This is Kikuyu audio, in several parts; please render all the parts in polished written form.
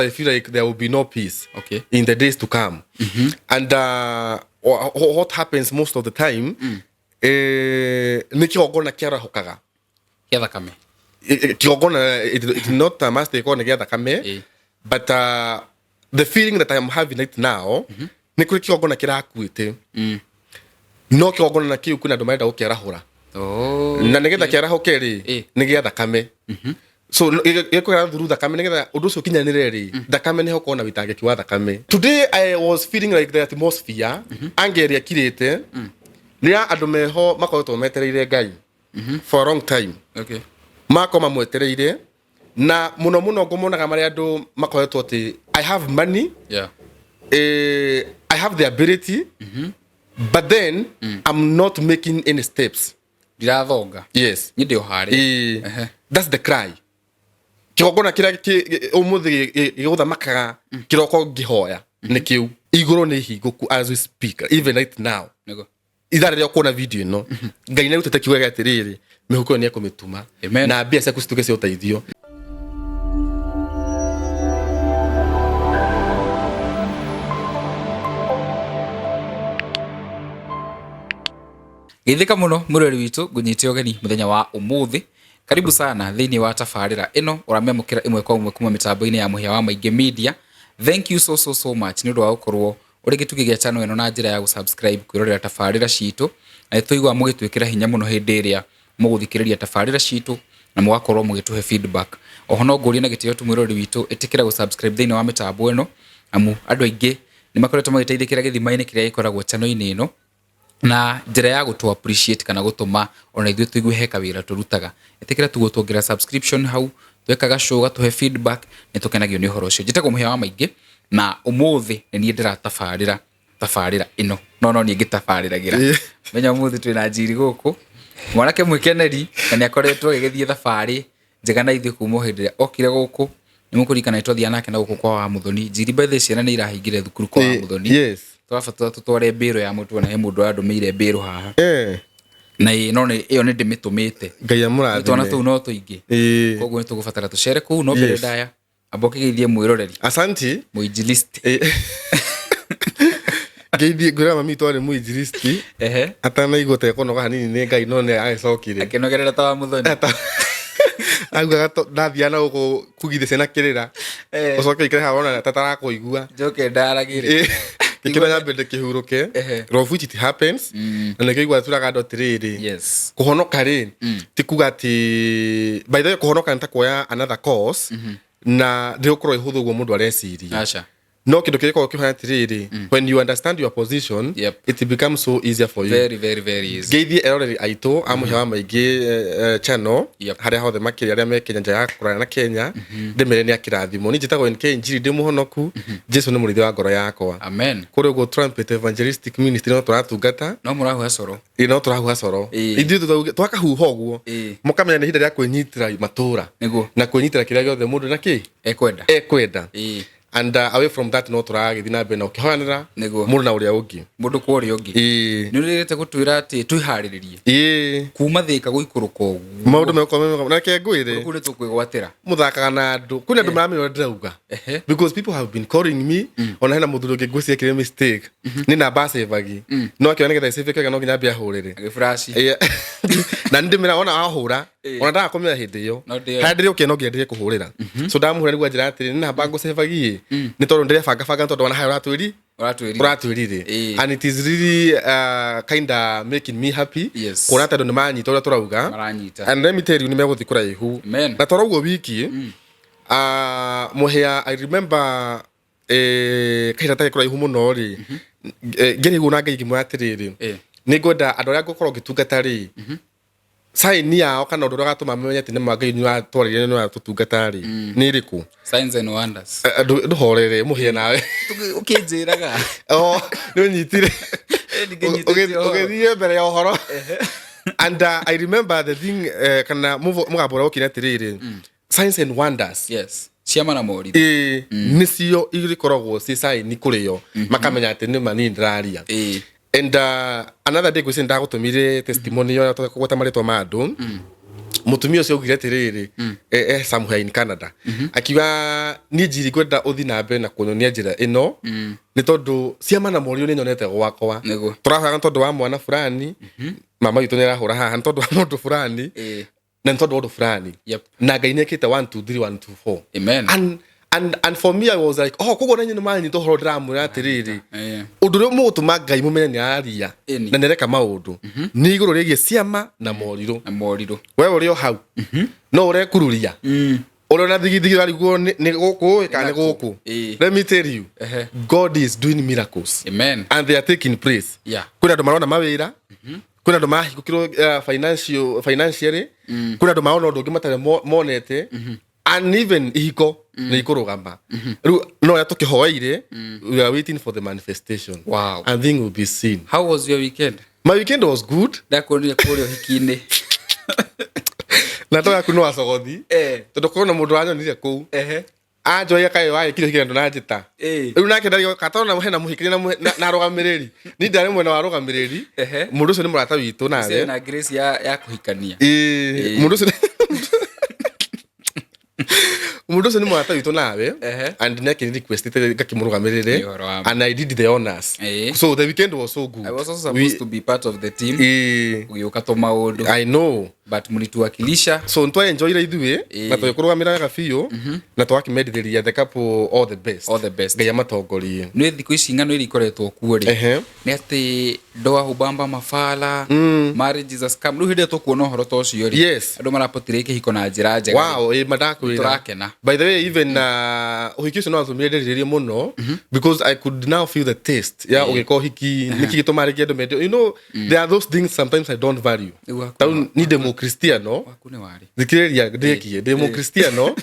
I feel like there will be no peace in the days to come. And what happens most of the time, nĩ kĩgongona kĩarahũkaga. Gĩa thakame. Kĩgongona, it not a must ĩkorwo nĩ gĩa thakame, but the feeling that I am having right now, nĩ kũrĩ kĩgongona kĩrakuĩte. No kĩgongona kĩu kwĩna andũ marenda gũkĩarahũra. Oh. Na nĩgetha kĩarahũke rĩ, nĩ gĩa thakame. So gĩkwĩra thuru thakame nĩgetha ũndũ ũcio ũkinyanĩre rĩ, thakame nĩho ũkorwo na wĩtangĩki wa thakame. Today I was feeling like the atmosphere anga ĩrĩa ĩkirĩte nĩ ya andũ meho makoretwo metereire Ngai for a long time. Makorwo mamwetereire na mũno mũno ngũmonaga marĩa andũ makoretwo atĩ I have money, I have the ability, but then I'm not making any steps. Ndirathonga. Yes. Niĩ ndĩ o harĩa. That's the cry. Kĩgongona kĩrĩa ũmũthĩ gĩgũthamakaga kĩroko ngĩhoya nĩ kĩu. Igũrũ nĩ hingũku as we speak, even right now. Nĩguo. Ithaa rĩrĩa ũkuona video ĩno, Ngai nĩ arutĩte kiugo gĩa atĩrĩrĩ, mĩhuko ĩyo nĩ ekũmĩtuma. Amen. Na mbia ciaku cituĩke cia ũteithio. Geithĩka mũno mwĩroreri witũ, ngũnyite ũgeni mũthenya wa ũmũthĩ. Karibu sana thĩinĩ wa tabarĩra ĩno ũramĩamũkĩra ĩmwe kwa ĩmwe kuma mĩtambo-inĩ ya Mũhĩa wa Maingĩ Media. Thank you so so so much nĩ ũndũ wa gũkorwo ũrĩ gĩtugĩ gĩa channel ĩno na njĩra ya gũsubscribe, kwĩrorera tabarĩra citũ, na nĩ tũiguaga mũgĩtwĩkĩra hinya mũno hĩndĩ ĩrĩa mũgũthikĩrĩria tabarĩra citũ na mũgakorwo mũgĩtũhe feedback. Oho no ngũrie na gĩtĩo tu mwĩroreri witũ, ĩtĩkĩra gũsubscribe thĩinĩ wa mĩtambo ĩno, amu andũ aingĩ nĩ makoretwo magĩteithĩkĩra gĩthima-inĩ kĩrĩa gĩkoragwo channel-inĩ ĩno na njĩra ya gũtũ appreciate kana gũtũma ona ithuĩ tũigue he kawĩra tũrutaga. Ĩtĩkĩra tu gũtuongerera subscription hau, twekaga show gatũhe feedback, nĩ tũkenagio nĩ ũhoro ũcio. Njĩtagwo Mũhĩa wa Maingĩ na ũmũthĩ nĩ niĩ ndĩratabarĩra tabarĩra ĩno, no no niĩ ngĩtabarĩragĩra. Menya ũmũthĩ twĩna Njiri gũkũ, mwanake mwĩkeneri na nĩ akoretwo agĩgĩthiĩ thabarĩ njega na ithuĩ kuma o hĩndĩ ĩrĩa okire gũkũ. Nĩ mũkũririkana nĩ twathiaga nake na gũkũ kwa wa Mũthoni. Njiri by the way ciana nĩ irahingire thukuru kwa wa Mũthoni. Tũrabatara tũtware mbĩrũ ya mũtu, ona he mũndũ ũrandũmĩire mbĩrũ haha. Na ĩ, no nĩ ĩyo nĩ ndĩmĩtũmĩte. Ngai amũrathime. Twana tũu no tũingĩ. Koguo nĩ tũgũbatara tũcere kũu, no mbere ndaya amba ũkĩgeithie mwĩroreri. Asanti. Mũinjilisti. Ngeithie ngwĩra mami witũ arĩ mũinjilisti. Atanaigua ta ekũnoga hanini nĩ Ngai no nĩ agĩcokire. Akĩnogerera ta wa Mũthoni. Augaga ndathiaga na gũkũ kugithia ciana kĩrĩra. Ũcoke ũikare haha wona ta tarakũigua. Njoke ndaragĩre. Gĩkĩro nyambe ndĩkĩhurũke. Of which it happens. Na nĩkĩo igua turaga andũ atĩrĩrĩ. Kũhonoka rĩ, ti kuga atĩ, by the way, kũhonoka nĩ ta kuoya another course, na ndĩgũkorwo ĩhũthũ ũguo mũndũ areciria. Aca. No kĩndũ kĩrĩa gĩkoragwo kĩhana atĩrĩrĩ, when you understand your position, it becomes so easier for you. Very, very, very easy. Ngeithie eroreri aitũ a Mũhĩa wa Maingĩ channel, harĩa hothe makĩrĩ, arĩa me Kenya, nja ya kũraya na Kenya, ndĩmere nĩ akĩrathimwo. Niĩ njĩtagwo NK Njiri, ndĩ mũhonoku. Jesu nĩ mũrĩithi wa ngoro yakwa. Amen. Kũrĩ ũguo Trumpet Evangelistic Ministry no tũratungata. No mũrahuha coro. Ĩ, no tũrahuha coro. Ithuĩ twakahuha ũguo, mũkamenya nĩ ihinda rĩa kwĩnyitĩra matũra. Nĩguo. Na kwĩnyitĩra kĩrĩa gĩothe mũndũ na kĩ? Ekwenda. Ekwenda. And away from that no tũragĩthiĩ na mbere na ũkĩhoyanĩra Nĩguo. mũndũ na ũrĩa ũngĩ. Mũndũ kwa ũrĩa ũngĩ. Nĩ ũrĩrĩte gũtwĩra atĩ twĩharĩrĩrie. Kuma Thĩka gũikũrũka ũguo. Maũndũ megũkorwo me mega. Na reke ngwĩre. Kũu nĩ tũkwĩgwatĩra. Mũthakaga na andũ. Kwĩna andũ maramenya ũrĩa ndĩrauga. Because people have been calling me. Ona hena mũthuri ũngĩ ngwĩciria ekire mistake. Nĩ namba acevagi. No akĩona nĩgetha ĩceveke wega no nginya ambe ahũrĩre. Agĩflash. Na nĩ ndĩmĩra ona ahũra. Ona ndagakomera hĩndĩ ĩyo. No ndĩyo. Harĩa ndĩrĩũkĩra no nginya ndĩrĩe kũhũrĩra. So ndamũhũra nĩguo anjĩra atĩrĩ, nĩ namba ngũcevagi ĩ. Nĩ tondũ ndĩrebangabanga tondũ ona harĩa ũratwĩri. Ũratwĩrire. Ũratwĩrire. And it is really kinda making me happy. Kuona atĩ andũ nĩ maranyita ũrĩa tũrauga. Maranyita. And let me tell you, nĩ megũthiĩ kũraihu. Amen. Na twarauga wiki, Mũhĩa, I remember, kahinda gatarĩ kũraihu mũno rĩ, ngĩrĩguo na Ngai ngĩmwĩra atĩrĩrĩ, nĩ ngwenda andũ arĩa ngũkorwo ngĩtungata rĩ, sign yao kana ũndũ ũrĩa ũgatũma mamenye atĩ nĩ ma Ngai nĩ ũratwarĩria nĩ ũratũtungata rĩ, nĩ ĩrĩkũ? Signs and wonders. Ndũhorere, mũhĩe nawe. Ũkĩnjĩraga. Oh, nĩ ũnyitire. Ningĩnyitĩte ũhoro. Ũgĩthiĩ mbere ya ũhoro. And I remember the thing, kana mũgambo ũrĩa ũkire atĩrĩrĩ, signs and wonders. Yes. Ciama na moritũ. Ĩĩ, nĩcio igĩkoragwo ciĩ sign kũrĩ o, makamenya atĩ nĩ ma niĩ ndĩraria. And another day ngwĩciria ndagũtũmire testimony ĩyo kũgweta marĩtwa ma andũ. Mũtumia ũcio augire atĩrĩrĩ, somewhere in Canada, akiuga niĩ njiri ngwenda ũthiĩ na mbere na kũnyonia njĩra ĩno, nĩ tondũ ciama na morio nĩ nyonete gwakwa. Tũrahoyaga nĩ tondũ wa mwana fulani, mama witũ nĩ arahũra haha nĩ tondũ wa mũndũ fulani, na nĩ tondũ wa ũndũ fulani, na Ngai nĩ ekĩte 1 2 3 1 2 4. Amen. And for me I was like, oh, koguo na inyuĩ nĩ maranyita ũhoro ndĩramwĩra atĩrĩrĩ, ũndũ ũrĩa mũgũtũma Ngai mũmenye nĩ araria na nĩ areka maũndũ nĩ igũrũ rĩgiĩ ciama na morirũ. Na morirũ. We ũrĩ o hau no ũrekururia, ũrĩ ona thigithigi wariguo nĩ gũkũ ĩ kana nĩ gũkũ. Let me tell you, God is doing miracles. Amen. And they are taking place. Kwĩna andũ marona mawĩra, kwĩna andũ marahingũkĩrwo financially, kwĩna andũ marona ũndũ ũngĩ matarĩ monete, and even ihiko nĩ ikũrũgama rĩu no ũrĩa tũkĩhoeire. We are waiting for the manifestation. And thing will be seen. How was your weekend? My weekend was good. Ndakuonire kũrĩa ũhiki-inĩ. Na to yaku no acogothi, tondũ korwo na mũndũ wanyonire kũu, anjoia kaĩ wagĩkire ũhiki na ndũnanjĩta. Rĩu nake ndarĩ katona hena mũhikĩria na arũgamĩrĩri, ni ndarĩ mwena wa arũgamĩrĩri. Mũndũ ũcio nĩ mũrata witũ nawe. Na Grace ya kũhikania. Ĩĩ, mũndũ ũcio nĩ mũrata witũ nawe, and nĩ requestĩte ngakĩmũrũgamĩrĩre. Nĩ ũhoro wa ma. And I did the honors. So the weekend was so good. I was also supposed to be part of the team. Ũgĩũka tũ maũndũ. I know. But mlituwakilisha. So nĩtwaenjoyire ithuĩ, na tũgĩkũrũgamĩra wega biũ, na twakĩmendithĩria the couple all the best. All the best. Ngai amatongorie. Nĩ thikũ ici ng'ano iria ikoretwo kuo rĩ, nĩ atĩ ndoa hubamba mafala, marriage is a scam. Rĩu hĩndĩ ĩrĩa tũkuona ũhoro ta ũcio rĩ, andũ marapotire kĩhiko na njĩra njega rĩ, Wow, ĩ mandakwĩra. Tũrakena. By the way, even ũhiki ũcio no watũmire ndĩrirĩrie mũno, because I could now feel the taste ya ũgĩka ũhiki, nĩkĩ gĩtũmaga rĩngĩ andũ mende. There are those things sometimes I don't value. Rĩu waku Tarĩu ni ndĩ mũkristiano. Waku nĩ warĩ. Thikĩrĩria ndĩkie, ndĩ mũkristiano,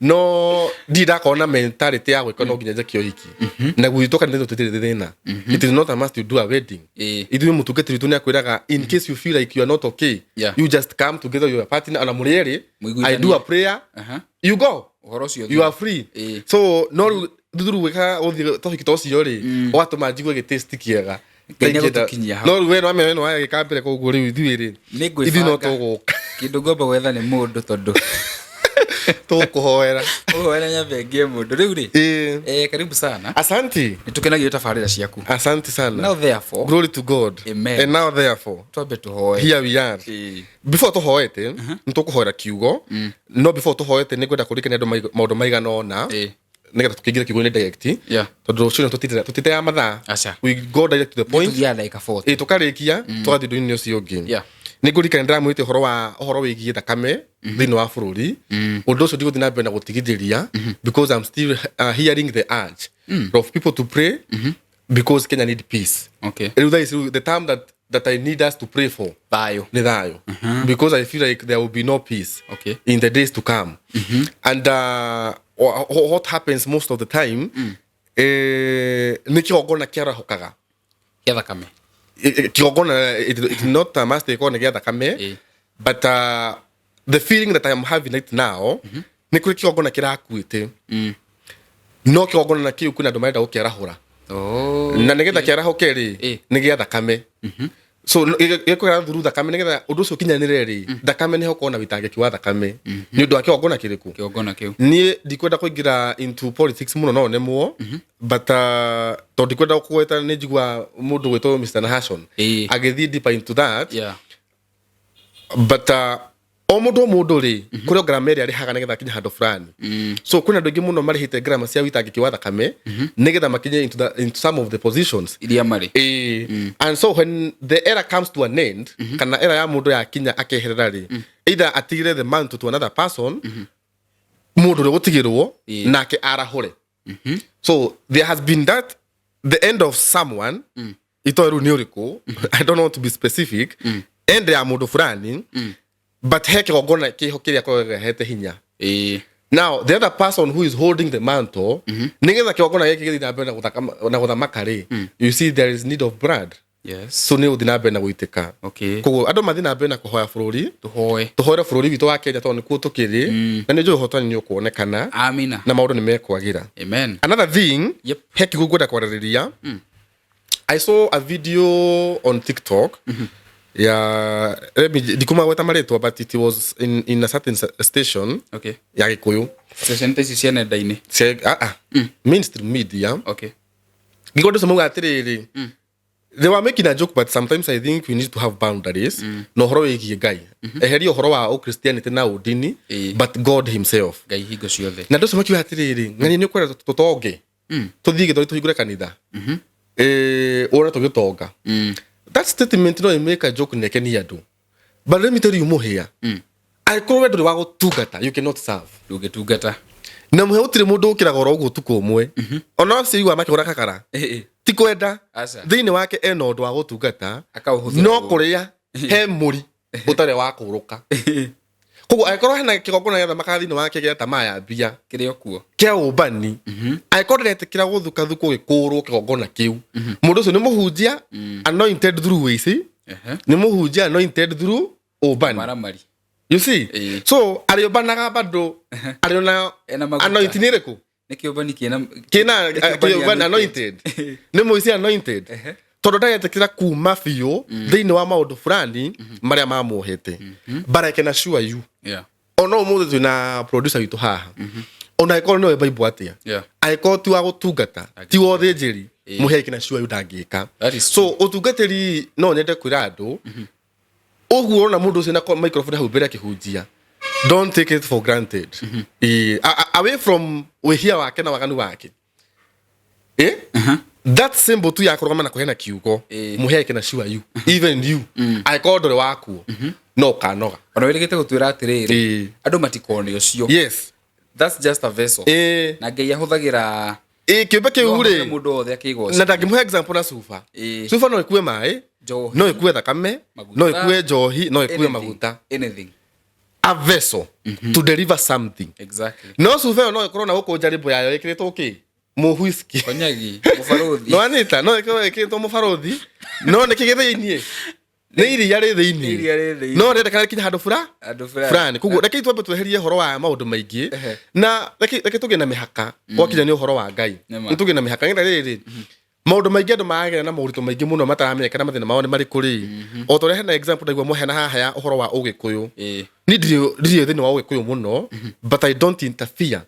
no ndirĩ ndakorwo na mentality ya gwĩka no nginya njake ũhiki, na gwitũ kanitha tũtirĩ thĩna. It is not a must you do a wedding. Ithuĩ mũtungatĩri witũ nĩ akwĩraga, in case you feel like you are not okay, you just come together with your partner ona mũrĩ erĩ, Mũiguithanie. I do a prayer, you go. Ũhoro ũcio. You are free. So no rĩu thuturu gwĩka gũthiĩ tohiki ta ũcio rĩ, ũgatũma njigue gĩtaste kĩega. Ngai nĩagũtũkinyia hau. No rĩu we nĩwamenya, we nĩwagĩka mbere, koguo rĩu ithuĩ rĩ, Nĩ ithuĩ no ngwĩbanga. tũgũka. Kĩndũ ngomba gwetha nĩ mũndũ, tondũ Tũkũhoera. Ũhoera nyambe ngĩe mũndũ rĩu rĩ. Karibu sana. Asante. Nĩ tũkenagio tabarĩra ciaku. Asante sana. Now therefore, Glory to God. Amen. And now therefore, twambe tũhoe. here we are. Before tũhoete, nĩ tũkũhoera kiugo, no before tũhoete nĩ ngwenda kũririkania andũ maũndũ maigana ũna, nĩgetha tũkĩingĩre kiugo-inĩ direct, tondũ rũciũ tũtiteaga mathaa. Aca. We go direct to the point. Tũthiaga ndagĩka 40. Ĩ, tũkarĩkia tũgathiĩ ũndũ-inĩ ũcio ũngĩ. Nĩ ngũririkana ndĩramwĩte ũhoro wĩgiĩ thakame thĩinĩ wa bũrũri. Ũndũ ũcio ndigũthiĩ na mbere na gũtigithĩria, because I'm still hearing the urge of people to pray, because Kenya need peace. Rĩu thaa ici, rĩu the term that I need us to pray for Thayũ. nĩ thayũ, because I feel like there will be no peace in the days to come. And what happens most of the time, nĩ kĩgongona kĩarahũkaga. Gĩa thakame. Kĩgongona, it not a must ĩkorwo nĩ gĩa thakame, but the feeling that I am having right now, nĩ kũrĩ kĩgongona kĩrakuĩte, no kĩgongona na kĩu kwĩna andũ marenda gũkĩarahũra, na nĩgetha kĩarahũke rĩ, nĩ gĩa thakame. So gĩkũgera through thakame, nĩgetha ũndũ ũcio ũkinyanĩre rĩ, thakame nĩ hokorwo na wĩtangĩki wa thakame. Nĩ ũndũ wa kĩgongona kĩrĩkũ? Kĩgongona kĩu. Niĩ ndikwenda kũingĩra into politics mũno, no nemwo, but tondũ ndikwenda kũgweta, nĩ njigua mũndũ gwĩtwo Mr. Nahashon agĩthiĩ deeper into that. But o mũndũ rĩ, kũrĩ o ngarama ĩrĩa arĩhaga nĩgetha akinye handũ fulani. So kwĩna andũ aingĩ mũno marĩhĩte ngarama cia wĩtangĩki wa thakame nĩgetha makinye into some of the positions iria marĩ. And so when the era comes to an end, kana era ya mũndũ yakinya akeherera rĩ, either atigire the mantle to another person, mũndũ ũrĩa gũtigĩrwo nake arahũre. So there has been that the end of someone, itoĩ rĩu nĩ ũrĩkũ, I don't want to be specific, end ya mũndũ fulani, but he kĩgongona kĩho kĩrĩa akoragwo hete hinya. Now the other person who is holding the mantle, nĩgetha kĩgongona gĩkĩ gĩthiĩ na mbere na gũthamaka rĩ, you see, there is need of blood. So nĩ ũthiĩ na mbere na gũitĩka. Koguo andũ mathiĩ na mbere na kũhoya bũrũri. Tũhoe. Tũhoere bũrũri witũ wa Kenya, tondũ nĩkuo tũkĩrĩ, na nĩ njũĩ ũhotani nĩ ũkuonekana, Amina. na maũndũ nĩ mekwagĩra. Amen. Another thing, he kiugo ngwenda kwarĩrĩria. I saw a video on TikTok. Ya let me ndikumagweta marĩtwa, but it was in a certain station ya Gĩkũyũ. Station ta ici cia nenda-inĩ? Mainstream media. Ngĩkorwo ndũcio mauga atĩrĩrĩ, they were making a joke, but sometimes I think we need to have boundaries na ũhoro wĩgiĩ Ngai. Eheria ũhoro wa ũchristianity na ũndini, but God himself. Ngai hingo ciothe. Na andũ acio makiuga atĩrĩrĩ, ng'ania nĩ ũkwenda tũtonge, tũthiĩ gĩthori tũhingũre kanitha, wone tũgĩtonga. That statement no ĩmake a joke na ĩkenie andũ, but let me tell you, Mũhĩa, angĩkorwo we ndũrĩ wa gũtungata, you cannot serve. Ndũngĩtungata. Na Mũhĩa, gũtirĩ mũndũ ũkĩraga oro ũguo ũtukũ ũmwe. Ona acio igua makĩgũra kakara, ti kwenda. Aca. Thĩinĩ wake ena ũndũ wa gũtungata. Akaũhũthĩra No ũũru. kũrĩa he mũri ũtarĩ wa kũrũka. Koguo angĩkorwo hena kĩgongona gĩathamakaga thĩinĩ wake gĩa tamaa ya mbia, Kĩrĩ o kuo. Kĩa ũmbani, angĩkorwo ndĩretĩkĩra gũthukathukwo gĩkũrwo kĩgongona kĩu, mũndũ ũcio nĩ mũhunjia anointed through wĩici, nĩ mũhunjia anointed through ũmbani. Maramari. You see? So arĩũmbanaga bado arĩ ona Ena maguta. Anointing nĩ ĩrĩkũ? Nĩ kĩũmbani kĩna Kĩna nĩ kĩũmbani kĩũmbani anointed, nĩ mũici anointed, tondũ ndaretĩkĩra kuma biũ thĩinĩ wa maũndũ fulani marĩa mamuohete. But I can assure you, ona ũmũthĩ twĩna producer witũ haha, ona angĩkorwo nĩwe Bible atĩa, angĩkorwo ti wa gũtungata, ti wa ũthĩnjĩri, mũhe, I can assure you ndangĩka. That is So ũtungatĩri, no nyende kwĩra andũ ũguo, ũrona mũndũ ũcio na microphone hau mbere akĩhunjia, don't take it for granted. Away from wĩhia wake na waganu wake, that symbol tu ya kũrũgama na kũheana kiugo, mũhe, I can assure you, even you, angĩkorwo ndũrĩ wakuo, no ũkanoga. Ona wĩrĩgĩte gũtwĩra atĩrĩrĩ, andũ matikone ũcio. That's just a vessel. Na Ngai ahũthagĩra Kĩũmbe kĩu no ahũthĩre rĩ, mũndũ wothe akĩgoca. Na ndangĩmũhe example na cuba. Cuba no ĩkue maĩ, Njohi. no ĩkue thakame, Maguta. no ĩkue njohi, no ĩkue Anything. maguta. Anything. A vessel to deliver something. No cuba ĩyo no ĩkorwo na gũkũ njarĩmbo yayo ĩkĩrĩtwo kĩ mũwhisky, Konyagi, mũbarũthi. No anita no ĩkorwo ĩkĩrĩtwo mũbarũthi, no nĩ kĩ gĩthĩiniĩ? Nĩ iria rĩ Nĩ iria rĩ thĩiniĩ. Thĩiniĩ. No rĩendekana rĩkinye handũ fura Handũ fulani. Fulani. Koguo reke twambe tweherie ũhoro wa maũndũ maingĩ, na reke tũgĩe na mĩhaka gwakinya nĩ ũhoro wa Ngai. Nĩma. Nĩ tũgĩe na mĩhaka nĩgetha rĩrĩ maũndũ maingĩ andũ maragera na moritũ maingĩ mũno mataramenyekana mathĩna mao nĩ marĩkũ rĩ. O ta ũrĩa hena example ndaigua mũheana haha ya ũhoro wa Ũgĩkũyũ, niĩ ndirĩ thĩinĩ wa Ũgĩkũyũ mũno, but I don't interfere.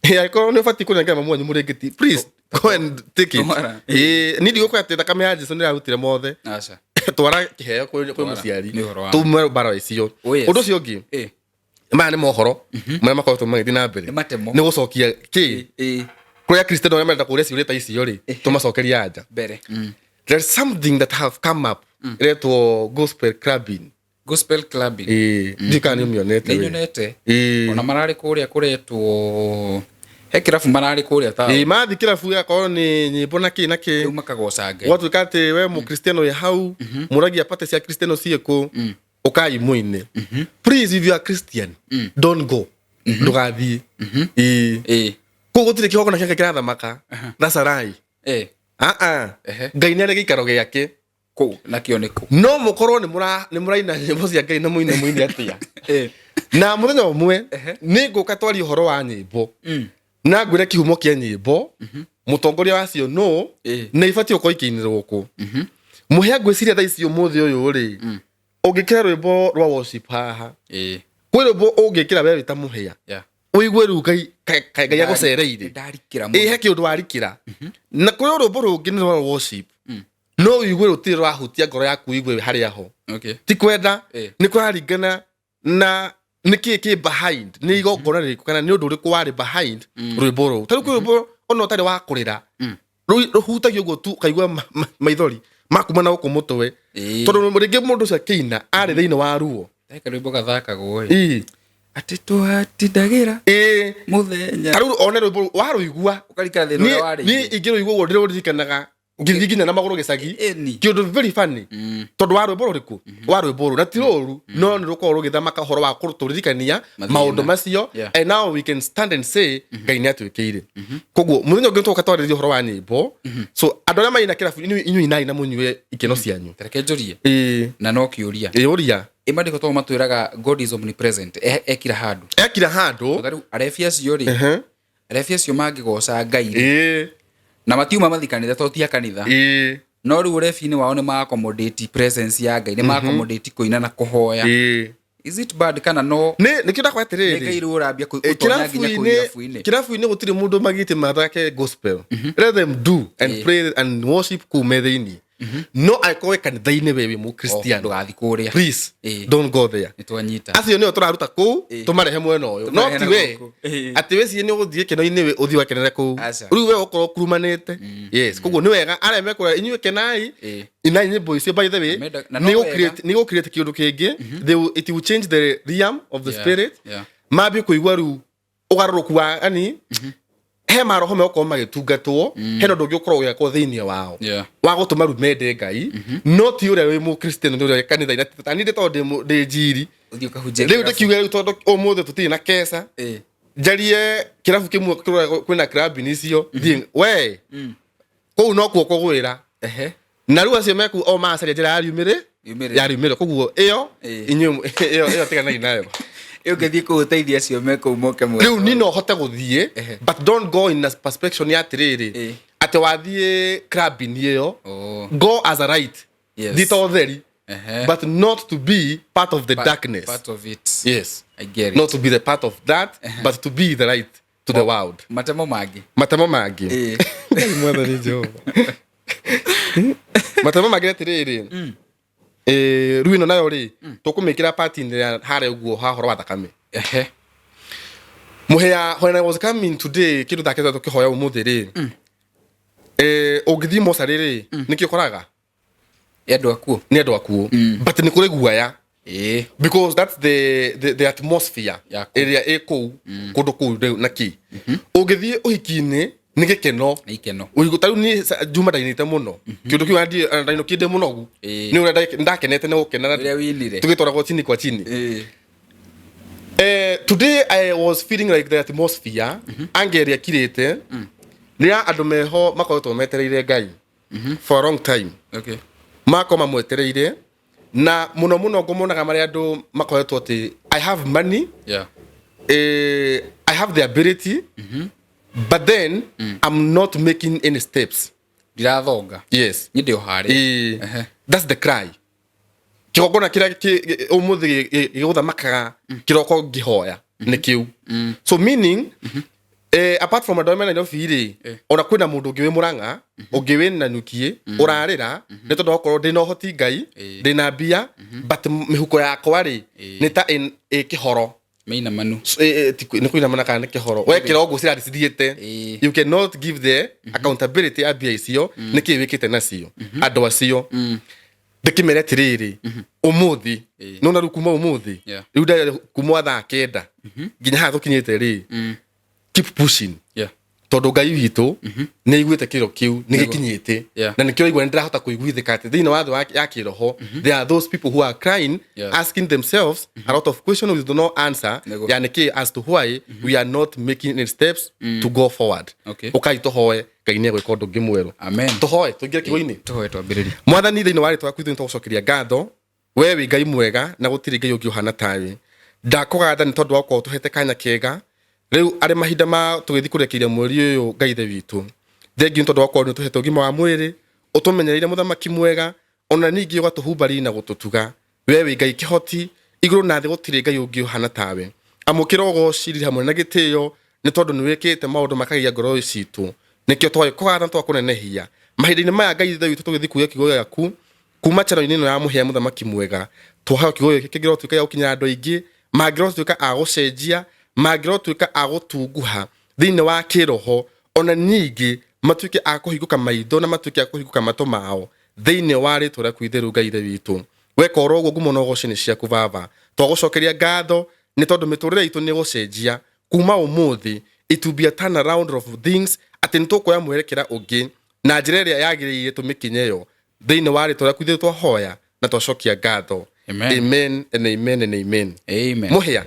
Angĩkorwo nĩ ũbatiĩ kũnengera mamu wanyu mũrĩngĩti, please go and take it. Twara. Niĩ ndigũkwĩra atĩ thakame ya Jesu nĩ ĩrarutire mothe. Aca. Twara kĩheo kwĩ Twara. mũciari. Nĩ ũhoro wa Tume mbara icio. Oh, yes. Ũndũ ũcio ũngĩ, maya nĩ mohoro marĩa makoretwo magĩthiĩ na mbere. Nĩ matemo. Nĩ gũcokia kĩ kũrĩa Kristiano arĩa marenda kũũria ciũria ta icio rĩ, tũmacokerie anja. Mbere. There's something that have come up ĩretwo gospel clubbing. Gospel clubbing. Ĩĩ, ndiũĩ kana nĩ ũmĩonete Nĩ we. nyonete. Ona mararĩ kũrĩa kũretwo he kĩrabu mararĩ kũrĩa Ĩĩ, taũni. mathiĩ kĩrabu gĩgakorwo nĩ nyĩmbo na kĩ na kĩ. Rĩu makagoca Ngai. Gwatuĩka atĩ we mũkristiano wĩ hau, mũragia pate cia kristiano ciĩkũ, ũkai mũine. Please, if you are Christian, don't go. Ndũgathiĩ. Ĩĩ. Kũu gũtirĩ kĩgongona kĩake kĩrathamaka. That's a lie. Aa. Ngai nĩ arĩ gĩikaro gĩake. Kũu nakĩo nĩ kũ? No mũkorwo nĩ mũraina nyĩmbo cia Ngai na mũine mũine atĩa. Na mũthenya ũmwe nĩ ngũka twarie ũhoro wa nyĩmbo na ngwĩre kĩhumo kĩa nyĩmbo, mũtongoria wacio no na ibatiĩ gũkorwo ikĩinĩrwo kũ. Mũhĩa, ngwĩciria thaa ici ũmũthĩ ũyũ rĩ, ũngĩkĩra rwĩmbo rwa worship haha, kwĩ rwĩmbo ũngĩkĩra we wĩ ta Mũhĩa, ũigue rĩu Ngai Ngai agũcereire. Ndarikĩra Ĩ, he mũno. kĩũndũ warikĩra. Na kwĩ rwĩmbo rũngĩ nĩ rwa worship, no ũigue rũtirĩ rwahutia ngoro yaku, ũigue harĩa ho. Ti kwenda. Nĩ kũraringana na nĩ kĩ kĩ behind, nĩ igongona rĩrĩkũ kana nĩ ũndũ ũrĩkũ warĩ behind rwĩmbo rũu. Ta rĩu kwĩ rwĩmbo ona ũtarĩ wa kũrĩra, rũhutagia ũguo tu ũkaigua maithori makuma na gũkũ mũtwe, tondũ rĩngĩ mũndũ ũcio akĩina arĩ thĩinĩ wa ruo. He karwĩmbo gathakagwo ĩ. Atĩ tũhatindagĩra mũthenya. Ta rĩu one rwĩmbo rũu warũigua, Ũkarikĩra thĩna ũrĩa warĩ. Niĩ ingĩrũigua ũguo ndĩrũririkanaga ngĩthiĩ nginya na magũrũ gĩcagi. Ĩni. Kĩũndũ very funny, tondũ wa rwĩmbo rũrĩkũ, wa rwĩmbo rũu, na ti rũru, no nĩ rũkoragwo rũgĩthamaka ũhoro wa kũtũririkania Mathĩna. Maũndũ macio. And now we can stand and say Ngai nĩ atwĩkĩire. Koguo mũthenya ũngĩ tũgoka twarĩrĩria ũhoro wa nyĩmbo. So andũ arĩa maina kĩrabu, inyuĩ inai na mũnyue ikeno cianyu. Reke njũrie. Ĩĩ. Na no kĩũria. Ĩĩ, ũria. Ĩ maandĩko to matwĩraga God is omnipresent. Ekira handũ. Ekira handũ. Ta rĩu arebi acio rĩ, arebi acio mangĩgoca Ngai rĩ, na matiuma mathi kanitha to ti a kanitha. No rĩu ũrebi-inĩ wao nĩ ma accommodate presence ya Ngai, nĩ ma accommodate kũina na kũhoya. Is it bad kana no Nĩ nĩkĩo ndakwa nĩ atĩrĩrĩ, Ngai rĩu ũrambia gũtonya nginya kũu irabu-inĩ? Kĩrabu-inĩ gũtirĩ mũndũ magĩte mathake gospel. Let them do and pray and worship kũu me thĩinĩ, no angĩkorwo wĩ kanitha-inĩ, we wĩ Oh, mũkristiano, ndũgathiĩ kũrĩa. Please don't go there. Nĩ twanyita. Acio nĩo tũraruta kũu, tũmarehe mwena ũyũ, no Tũmarehe ti na we gũkũ. Atĩ wĩcirie nĩ ũgũthiĩ keno-inĩ, ũthiĩ wakenere kũu. Aca. Rĩu we ũkorwo ũkurumanĩte. Yes, koguo nĩ wega arĩa mekũrĩa, inyuĩ kenai, inai nyĩmbo icio. By the way, Na no nĩ wega. nĩ gũ-create kĩũndũ kĩngĩ. It will change the realm of the spirit. Mambie kũigua rĩu ũgarũrũku wa ani he maroho megũkorwo magĩtungatwo, hena ũndũ ũngĩ ũkorwo ũgĩakwo thĩinĩ wao wa gũtũma rĩu mende Ngai, no ti ũrĩa wĩ mũkristiano nĩ ũrĩa wĩ kanitha-inĩ. Ta niĩ ndĩ tondũ ndĩ njiri. Ũthiĩ ũkahunjia Rĩu kĩrabu. ndĩkiuge rĩu tondũ ũmũthĩ tũtirĩ na keca, njarie kĩrabu kĩmwe kĩrĩa kwĩna club-inĩ icio, thiĩ we kũu no kuo kũgwĩra. Na rĩu acio meku o maracaria njĩra ya riumĩrĩ. Riumĩrĩro. Ya riumĩrĩro, koguo ĩyo inyuĩ ĩyo tiganai nayo. Ĩ ũngĩthiĩ kũu ũteithie acio me kũu moke mwena Rĩu ni no hote gũthiĩ, but don't go in a perspective ya atĩrĩrĩ, atĩ wathiĩ club-inĩ ĩyo. Go as a light. Thiĩ ta ũtheri, but not to be part of the darkness. Part of it. Yes. I get it. Not to be the part of that, but to be the light to the world. Matemo mangĩ. Matemo mangĩ. Ngai mwathani Jehova, matemo mangĩ atĩrĩrĩ, rĩu ĩno nayo rĩ, tũkũmĩkĩra part-inĩ ya harĩa ũguo ha ũhoro wa thakame. Mũhĩa, when I was coming today, kĩndũ ndakĩte tũkĩhoya ũmũthĩ rĩ, ũngĩthiĩ mocarĩ rĩ, nĩkĩ ũkoraga? Nĩ andũ akuo. Nĩ andũ akuo, but nĩ kũrĩ guaya, because that's the atmosphere Ya kũu. Ĩrĩa ĩ kũu kũndũ kũu rĩu. Na kĩ ũngĩthiĩ ũhiki-inĩ nĩ gĩkeno. Nĩ ikeno. Ũigũ ta rĩu niĩ Juma ndainĩte mũno kĩũndũ kĩu, ndainũkire ndĩ mũnogu nĩ ũrĩa ndakenete nĩ gũkena. Ũrĩa winire. Tũgĩtwaragwo chini kwa chini. Today I was feeling like the atmosphere ange ĩrĩa ĩkirĩte nĩ ya andũ meho makoretwo metereire Ngai for a long time. Makorwo mamwetereire na mũno mũno ngũmonaga marĩa andũ makoretwo atĩ I have money, I have the ability, but then I'm not making any steps. Ndirathonga. Yes. Niĩ ndĩ o harĩa. That's the cry. Kĩgongona kĩrĩa ũmũthĩ gĩgũthamakaga kĩroko ngĩhoya nĩ kĩu. So meaning, apart from andũ arĩa me Nairobi rĩ, ona kwĩna mũndũ ũngĩ wĩ Mũrang'a, ũngĩ wĩ Nanyukiĩ, ũrarĩra nĩ tondũ wakorwo ndĩna ũhoti Ngai, ndĩna mbia, but mĩhuko yakwa rĩ, nĩ ta ĩ kĩhoro. Mĩinamanu. Nĩ kũinamana kana nĩ kĩhoro wekĩra ũguo cirathiĩ cithiĩte. You cannot give the accountability ya mbia icio, nĩ kĩĩ wĩkĩte nacio. Andũ acio ndĩkĩmere atĩrĩrĩ, ũmũthĩ nona rĩu kuma ũmũthĩ, rĩu kuma thaa 9 nginya haha tũkinyĩte rĩ, keep pushing, tondũ Ngai witũ nĩ aiguĩte kĩro kĩu nĩ gĩkinyĩte. Na nĩkĩo aigua nĩ ndĩrahota kũiguithĩka atĩ thĩinĩ wa thĩ ya kĩroho there are those people who are crying, asking themselves a lot of questions with no answer ya nĩkĩ, as to why we are not making any steps to go forward. Ũkai tũhoe, Ngai nĩ egwĩka ũndũ ũngĩ mwerũ. Amen. Tũhoe tũingĩre kiugo-inĩ. Tũhoe twambĩrĩrie. Mwathani, thĩinĩ wa rĩtwa rĩaku ithuĩ nĩtũgũcokeria ngatho. We wĩ Ngai mwega na gũtirĩ Ngai ũngĩ ũhana tawe. Ndakũgatha nĩ tondũ wa gũkorwo tũhete kanya kega rĩu arĩ mahinda ma tũgĩthiĩ kũrekeire mweri ũyũ. Ngai Ithe witũ, thengiũ nĩ tondũ wa gũkorwo nĩ ũtũhete ũgima wa mwĩrĩ, ũtũmenyereire, mũthamaki mwega, ona ningĩ ũgatũhumba riri na gũtũtuga. We wĩ Ngai kĩhoti igũrũ na thĩ, gũtirĩ Ngai ũngĩ ũhana tawe. Amũkĩra ũgoci, riri hamwe na gĩtĩo, nĩ tondũ nĩ wĩkĩte maũndũ makagia ngoro citũ. Nĩkĩo twagĩkũgatha, twakũnenehia mahinda-inĩ maya. Ngai Ithe witũ, tũgĩthiĩ kuuga kiugo gĩaku kuma channel-inĩ ĩno ya Mũhĩa, mũthamaki mwega, twahayo kiugo gĩkĩ kĩngĩrotuĩka gĩa gũkinyĩra andũ aingĩ mangĩrotuĩka a gũcenjia, mangĩrotuĩka a gũtunguha thĩinĩ wa kĩroho, ona ningĩ matuĩke a kũhingũka maitho na matuĩke a kũhingũka matũ mao thĩinĩ wa rĩtwa rĩaku itheru. Ngai Ithe witũ, weka oro ũguo, ngumo na ũgoci nĩ ciaku. Baba, twagũcokeria ngatho nĩ tondũ mĩtũrĩre itũ nĩ gũcenjia kuma ũmũthĩ. It will be a turn around of things, atĩ nĩ tũkuoya mwerekera ũngĩ na njĩra ĩrĩa yagĩrĩire tũmĩkinye yo. Thĩinĩ wa rĩtwa rĩaku ithuĩ twahoya na twacokia ngatho. Amen. Amen and amen and amen. Amen. Mũhĩa,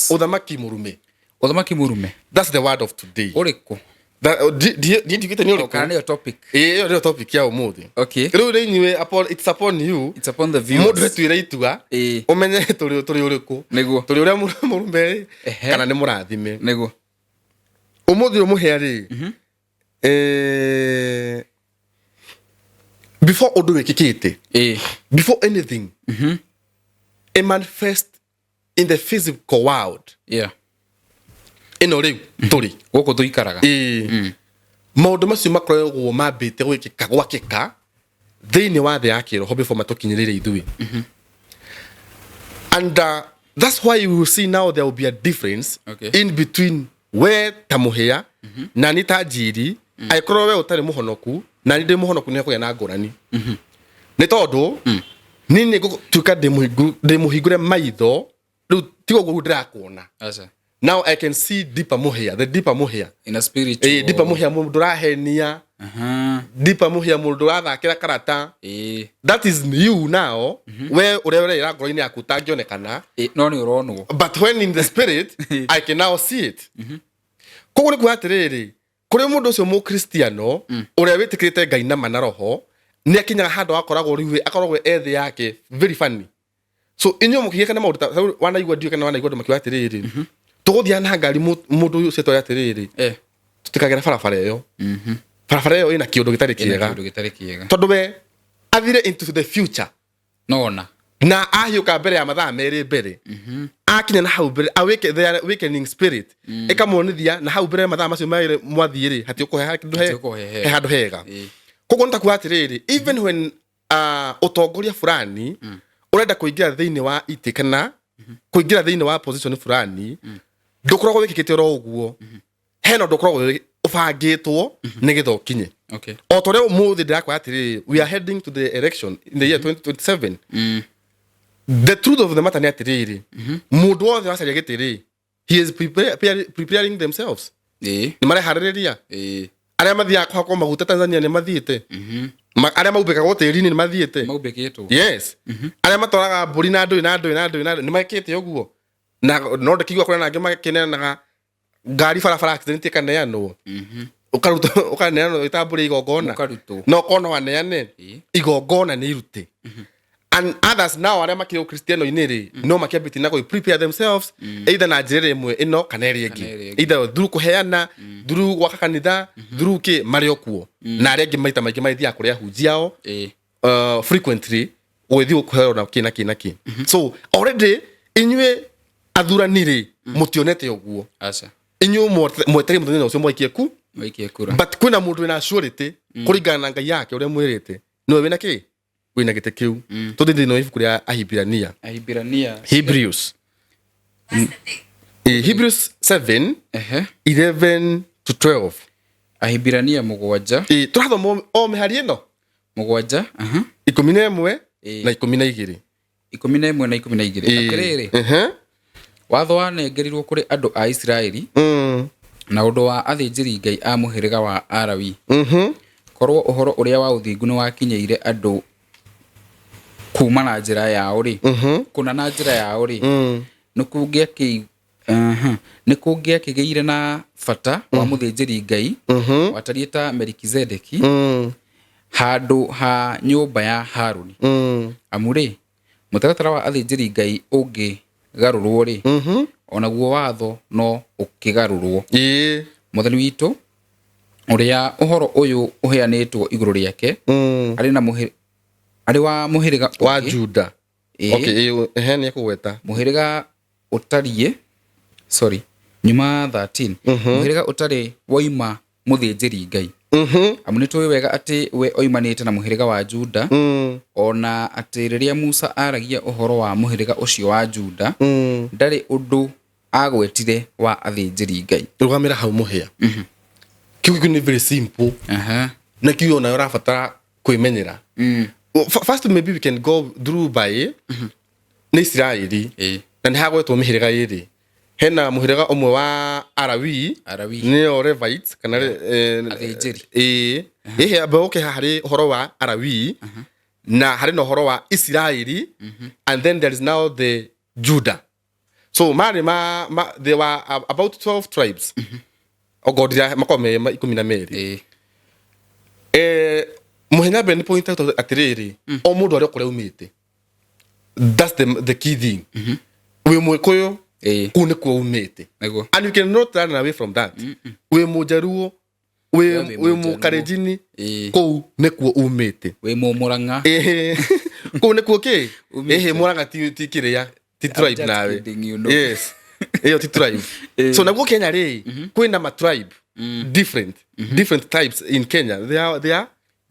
ũthamaki mũrume. Ũthamaki mũrume. That's the word of today. Ũrĩkũ? Ndiĩ ndiugĩte nĩ Kana ũrĩkũ. nĩyo topic? Ĩĩ, ĩyo nĩyo topic ya ũmũthĩ. Rĩu rĩ, inyuĩ, it's upon you. It's upon the Mũndũ viewers. etuĩre itua, ũmenye tũrĩ ũrĩkũ, tũrĩ ũrĩa mũrume rĩ, kana nĩ mũrathime. Ũmũthĩ ũyũ, mũhĩa rĩ, Before ũndũ wĩkĩkĩte, before anything it manifest in the physical world ĩno rĩu tũrĩ Gũkũ tũikaraga. Ĩĩ. Maũndũ macio makoragwo mambĩte gwĩkĩka gwakĩka thĩinĩ wa thĩ ya kĩroho before matũkinyĩrĩire ithuĩ. And that's why you will see now there will be a difference in between we ta mũhĩa na niĩ ta njiri. Angĩkorwo we ũtarĩ mũhonoku na niĩ ndĩ mũhonoku, nĩ hekũgĩa na ngũrani, nĩ tondũ niĩ nĩ ngũtuĩka ndĩ mũhingũre maitho rĩu, tiga ũguo rĩu ndĩrakuona. Aca. Now I can see deeper mũhĩa, the deeper mũhĩa. In a spiritual. Ĩĩ, deeper mũhĩa, mũndũ ũrahenia. Deeper mũhĩa, mũndũ ũrathakĩra karata. That is you now, we ũrĩa ũreĩra ngoro-inĩ yaku ũtangĩonekana. Ĩĩ, no nĩ ũronwo. But when in the spirit, I can now see it. Koguo nĩ kuga atĩrĩrĩ, kũrĩ mũndũ ũcio mũkristiano ũrĩa wĩtĩkĩrĩte Ngai na ma na roho, nĩ akinyaga handũ akoragwo rĩu akoragwo e thĩ yake very funny. So inyuĩ mũkĩgĩa na maũndũ ta rĩu wanaigua, ndiũĩ kana wanaigua andũ makiuga atĩrĩrĩ, tũgũthiaga na ngari, mũndũ ũyũ ũcio tware atĩrĩrĩ, tũtikagere barabara ĩyo, barabara ĩyo ĩna kĩũndũ gĩtarĩ Ĩna kĩega. Kĩũndũ gĩtarĩ kĩega. Tondũ we athire into the future. Nona. Na ahiũka mbere ya mathaa 2 mbere, akinya na hau mbere awake, the awakening spirit ĩkamuonithia na hau mbere mathaa macio 2 mwathiĩ rĩ, hatiũkũhe handũ Hatigũkũhe hega. he handũ hega. Koguo nĩtakuga atĩrĩrĩ, even when ũtongoria fulani ũrenda kũingĩra thĩinĩ wa itĩ kana kũingĩra thĩinĩ wa position fulani, ndũkoragwo wĩkĩkĩte oro ũguo, hena ũndũ ũkoragwo ũbangĩtwo nĩgetha ũkinye. O ta ũrĩa ũmũthĩ ndĩrakwĩra atĩrĩrĩ, we are heading to the election in the year 2027. The truth of the matter nĩ atĩrĩrĩ, mũndũ wothe wacaria gĩtĩ rĩ, he is preparing themselves. Nĩ mareharĩrĩria. Arĩa mathiaga kũhakwo maguta Tanzania nĩ mathiĩte. Arĩa maumbĩkagwo tĩri-inĩ nĩ mathiĩte. Maumbĩkĩtwo. Yes, arĩa matwaraga mbũri na ndũĩ na ndũĩ na ndũĩ na ndũĩ nĩ mekĩte ũguo, na no ndĩkĩigua kũrĩa nangĩ makĩneanaga ngari barabara accident ĩkaneanwo, ũkaruta ũkaneanwo ĩta mbũri igongona. Ũkarutwo. Na ũkona waneane igongona nĩ irute. And others now arĩa makĩrĩ ũkristiano-inĩ rĩ, no makĩambĩtie na gũ prepare themselves either na njĩra ĩmwe ĩno kana ĩrĩa Kana ĩrĩa ĩngĩ, ĩngĩ. either through kũheana, through gwaka kanitha, through kĩ marĩ o kuo, na arĩa angĩ maita maingĩ magĩthiaga kũrĩ ahunjia ao frequently gũgĩthiĩ kũheo na kĩ na kĩ na kĩ. So already inyuĩ athurani rĩ, mũtionete ũguo. Aca. Inyuĩ mwetereire mũthenya ũcio mwaikie ku Waikie kura. But kwĩna mũndũ wĩna surety kũringana na Ngai yake ũrĩa mwĩrĩte nĩwe wĩna kĩ, wĩna gĩtĩ kĩu. Tũthiĩ thĩinĩ wa ibuku rĩa Ahibirania. Ahibirania. Hebrews. Hebrews 7 11 to 12. Ahibirania 7. Tũrathoma o mĩhari ĩno. 7. 11 na 12. 11 na 12. Atĩrĩrĩ, watho wanengerirwo kũrĩ andũ a Isiraeli na ũndũ wa athĩnjĩri Ngai a mũhĩrĩga wa Alawi. Korwo ũhoro ũrĩa wa ũthingu nĩ wakinyĩire andũ kuma na njĩra yao rĩ, kũna na njĩra yao rĩ, nĩ kũngĩakĩgĩire na bata wa mũthĩnjĩri Ngai watariĩ ta Melikizedeki handũ ha nyũmba ya Haruni. Amu rĩ, mũtaratara wa athĩnjĩri Ngai ũngĩgarũrwo rĩ, onaguo watho no ũkĩgarũrwo. Mwathani witũ ũrĩa ũhoro ũyũ ũheanĩtwo igũrũ rĩake arĩ na arĩ wa mũhĩrĩga wa ũngĩ. Juda. Okay, ehe, nĩ ekũgweta. Mũhĩrĩga ũtariĩ, sorry, nyuma 13, mũhĩrĩga ũtarĩ woima mũthĩnjĩri Ngai. Amu nĩ tũĩ wega atĩ we oimanĩte na mũhĩrĩga wa Juda, ona atĩ rĩrĩa Musa aragia ũhoro wa mũhĩrĩga ũcio wa Juda, ndarĩ ũndũ agwetire wa athĩnjĩri Ngai. Rũgamĩra hau mũhĩa. Kiugo kĩu nĩ very simple na kiugo onayo ũrabatara kwĩmenyera. Well, first maybe we can go through by nĩ Isiraeli na nĩ hagwetwo mĩhĩrĩga 2. Hena mũhĩrĩga ũmwe wa Arawi. Arawi. Nĩo Levites kana Athĩnjĩri. Ĩĩ, ĩhĩ, amba ũke haha harĩ ũhoro wa Arawi na harĩ na ũhoro wa Isiraeli, and then there is now the Judah. So marĩ ma there were about 12 tribes, okorwo makorwo me 12. Mũhenya mbere nĩ point out atĩrĩrĩ, o mũndũ arĩ o kũrĩa umĩte. That's the key thing. Wĩ Mũgĩkũyũ, kũu nĩkuo umĩte. And you cannot run away from that. Wĩ Mũjaruo. Wĩ wĩ wĩ Mũjaluo. Mũkarenjini. Ĩĩ. Kũu nĩkuo umĩte. Wĩ Mũmũrang'a. Ĩhĩ, kũu nĩkuo kĩ. Umĩte. Ĩhĩ, Mũrang'a ti kĩrĩa, ti tribe. Just Nawe. kidding. Yes, ĩyo ti tribe. So naguo Kenya rĩ, kwĩna ma tribe, different different tribes in Kenya. They are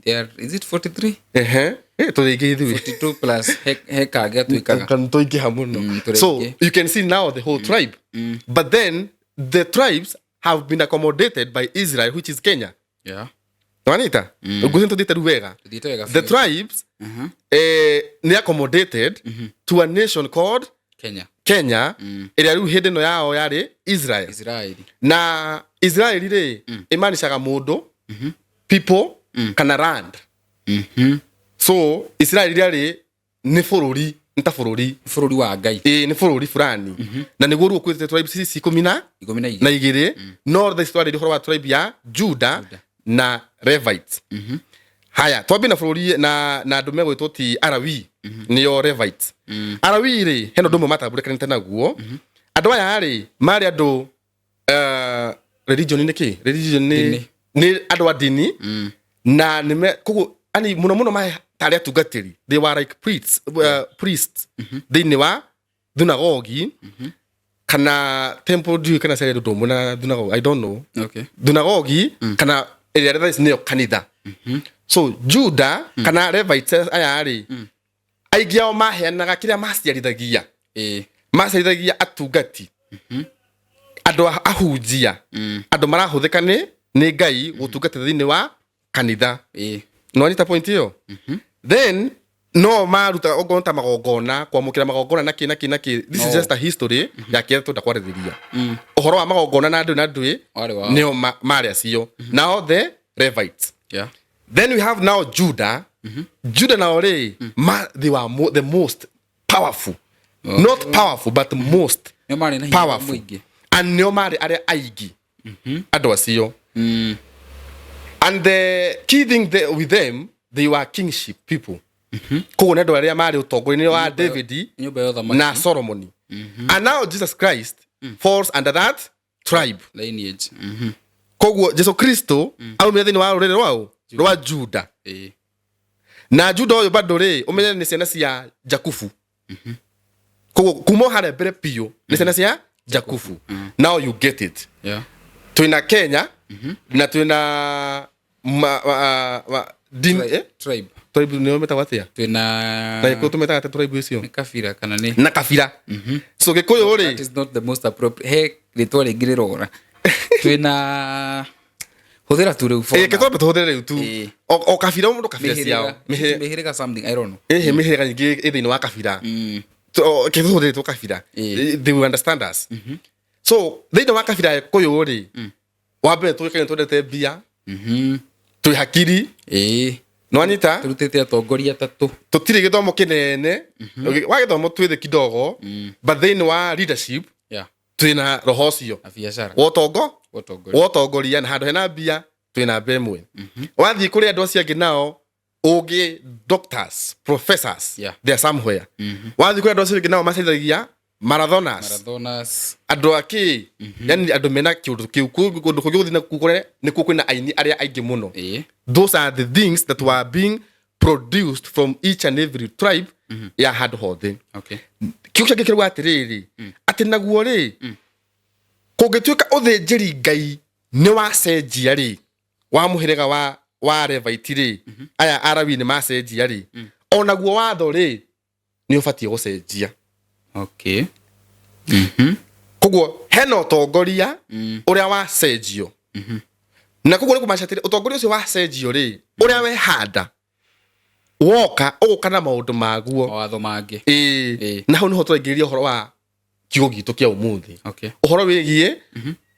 They are, is it 43? Ehe, tũrĩ ithuĩ. 42 plus he kangĩ atuĩkaga. Kana tũingĩha mũno. Tũrĩ So aingĩ. you can see now the whole tribe, but then the tribes have been accommodated by Israel, which is Kenya. Nwanita ngwĩciria tũthiĩte rĩu wega. Tũthiĩte wega The biũ. tribes nĩ accommodated to a nation called Kenya. Kenya, ĩrĩa rĩu hĩndĩ ĩno yao yarĩ Israel. Israeli. Na Israeli rĩ, ĩmanicaga mũndũ, people kana land. So Israeli rĩarĩ nĩ bũrũri, nĩ ta bũrũri. Bũrũri wa Ngai. Ĩĩ, nĩ bũrũri fulani, na nĩguo rĩu ũkwĩrĩte tribes ici 12 12. Na igĩrĩ. No thaa ici twarĩria ũhoro wa tribe ya Juda na Levites. Haya, twambie na bũrũri na andũ megwĩtwo ti Arawi, nĩo Levites. Arawi rĩ, hena ũndũ ũmwe matambũrĩkanĩte naguo. Andũ aya rĩ, marĩ andũ religion nĩ kĩ? Religion nĩ Dini. Nĩ andũ a dini, na nĩme koguo ani mũno mũno marĩ tarĩ atungatĩri. They were like priests thĩinĩ wa thunagogi kana temple. Ndiũĩ kana ciarĩ ũndũ ũmwe na thunagogi, I don't know. Thunagogi kana ĩrĩa thaa ici nĩyo kanitha. So Juda kana Levites aya rĩ, aingĩ ao maheanaga kĩrĩa maciarithagia. Maciarithagia atungati, andũ ahunjia, andũ marahũthĩka nĩ Ngai gũtungata thĩinĩ wa kanitha. Nĩwanyita point ĩyo? Then no maruta okorwo ta magongona, kwamũkĩra magongona na kĩ na kĩ na kĩ. This is No. just a history ya kĩrĩa twenda kwarĩrĩria, ũhoro wa magongona na ndũĩ na ndũĩ. Warĩ wao. Nĩo marĩ acio nao the Levites. Then we have now Judah. Judah nao rĩ, they were the most powerful, not powerful but most Nĩo marĩ na hinya powerful. mũingĩ. And nĩo marĩ arĩa aingĩ andũ acio. And the key thing with them, they were kingship people. Koguo nĩ andũ arĩa marĩ ũtongoria-inĩ wa David Nyũmba ya ũthamaki. Na Solomon. And now Jesus Christ falls under that tribe. Lineage. Koguo Jesu Kristo aumire thĩinĩ wa rũrĩrĩ rwao rwa Juda. Na Juda ũyũ bado rĩ, ũmenye nĩ ciana cia Jakubu. Koguo kuma o harĩa mbere biũ nĩ ciana cia Jakubu. Now you get it. Twĩna Kenya na twĩna din, eh? Tribe. Tribe nĩyo metagwo atĩa? Twĩna Na Gĩkũyũ tũmetaga atĩa tribe icio? Nĩ kabira kana nĩ Na kabira. So Gĩkũyũ That rĩ, is not the most appropriate. He rĩtwa rĩngĩ rĩrora. Twĩna hũthĩra tu rĩu for ĩ now. kĩtwambe tũhũthĩre rĩu tu. O kabira, o mũndũ kabira ciao. Mĩhĩrĩga something, I don't know. Ĩhĩ, mĩhĩrĩga nyingĩ ĩ thĩinĩ wa kabira. Kĩtũhũthĩre tu kabira. They will understand us. So thĩinĩ wa kabira ya Gĩkũyũ rĩ, wa mbere tũĩkaine twendete mbia, twĩ hakiri. Nĩwanyita? Tũrutĩte atongoria atatũ. Tũtirĩ gĩthomo kĩnene wa gĩthomo, twĩ thĩ kidogo, but thĩinĩ wa leadership twĩna roho ũcio Na biacara. wa ũtongo. Ũtongoria. Wa ũtongoria na handũ hena mbia twĩ namba ĩmwe. Wathiĩ kũrĩ andũ acio angĩ nao ũngĩ, doctors, professors, they are somewhere. Wathiĩ kũrĩ andũ acio angĩ nao macaithagia marathoners, Marathoners. Andũ akĩ, yani andũ mena kĩũndũ kĩu. Kũndũ kũngĩ gũthiĩ nakuo kũrĩa nĩkuo kwĩna aini arĩa aingĩ mũno. Those are the things that were being produced from each and every tribe ya handũ hothe. Kiugo kĩngĩ kĩrauga atĩrĩrĩ, atĩ naguo rĩ, kũngĩtuĩka ũthĩnjĩri Ngai nĩ wacenjia rĩ, wa mũhĩrĩga wa Levaiti rĩ, aya Arawi nĩ macenjia rĩ, onaguo watho rĩ nĩ ũbatiĩ gũcenjia. Koguo hena ũtongoria ũrĩa wacenjio, na koguo nĩ kũmaanisha atĩrĩ, ũtongoria ũcio wacenjio rĩ, ũrĩa wehanda woka ũgũka na maũndũ maguo. Mawatho mangĩ. Ĩĩ. Na hau nĩho tũraingĩrĩria ũhoro wa kiugo gitũ kĩa ũmũthĩ, ũhoro wĩgiĩ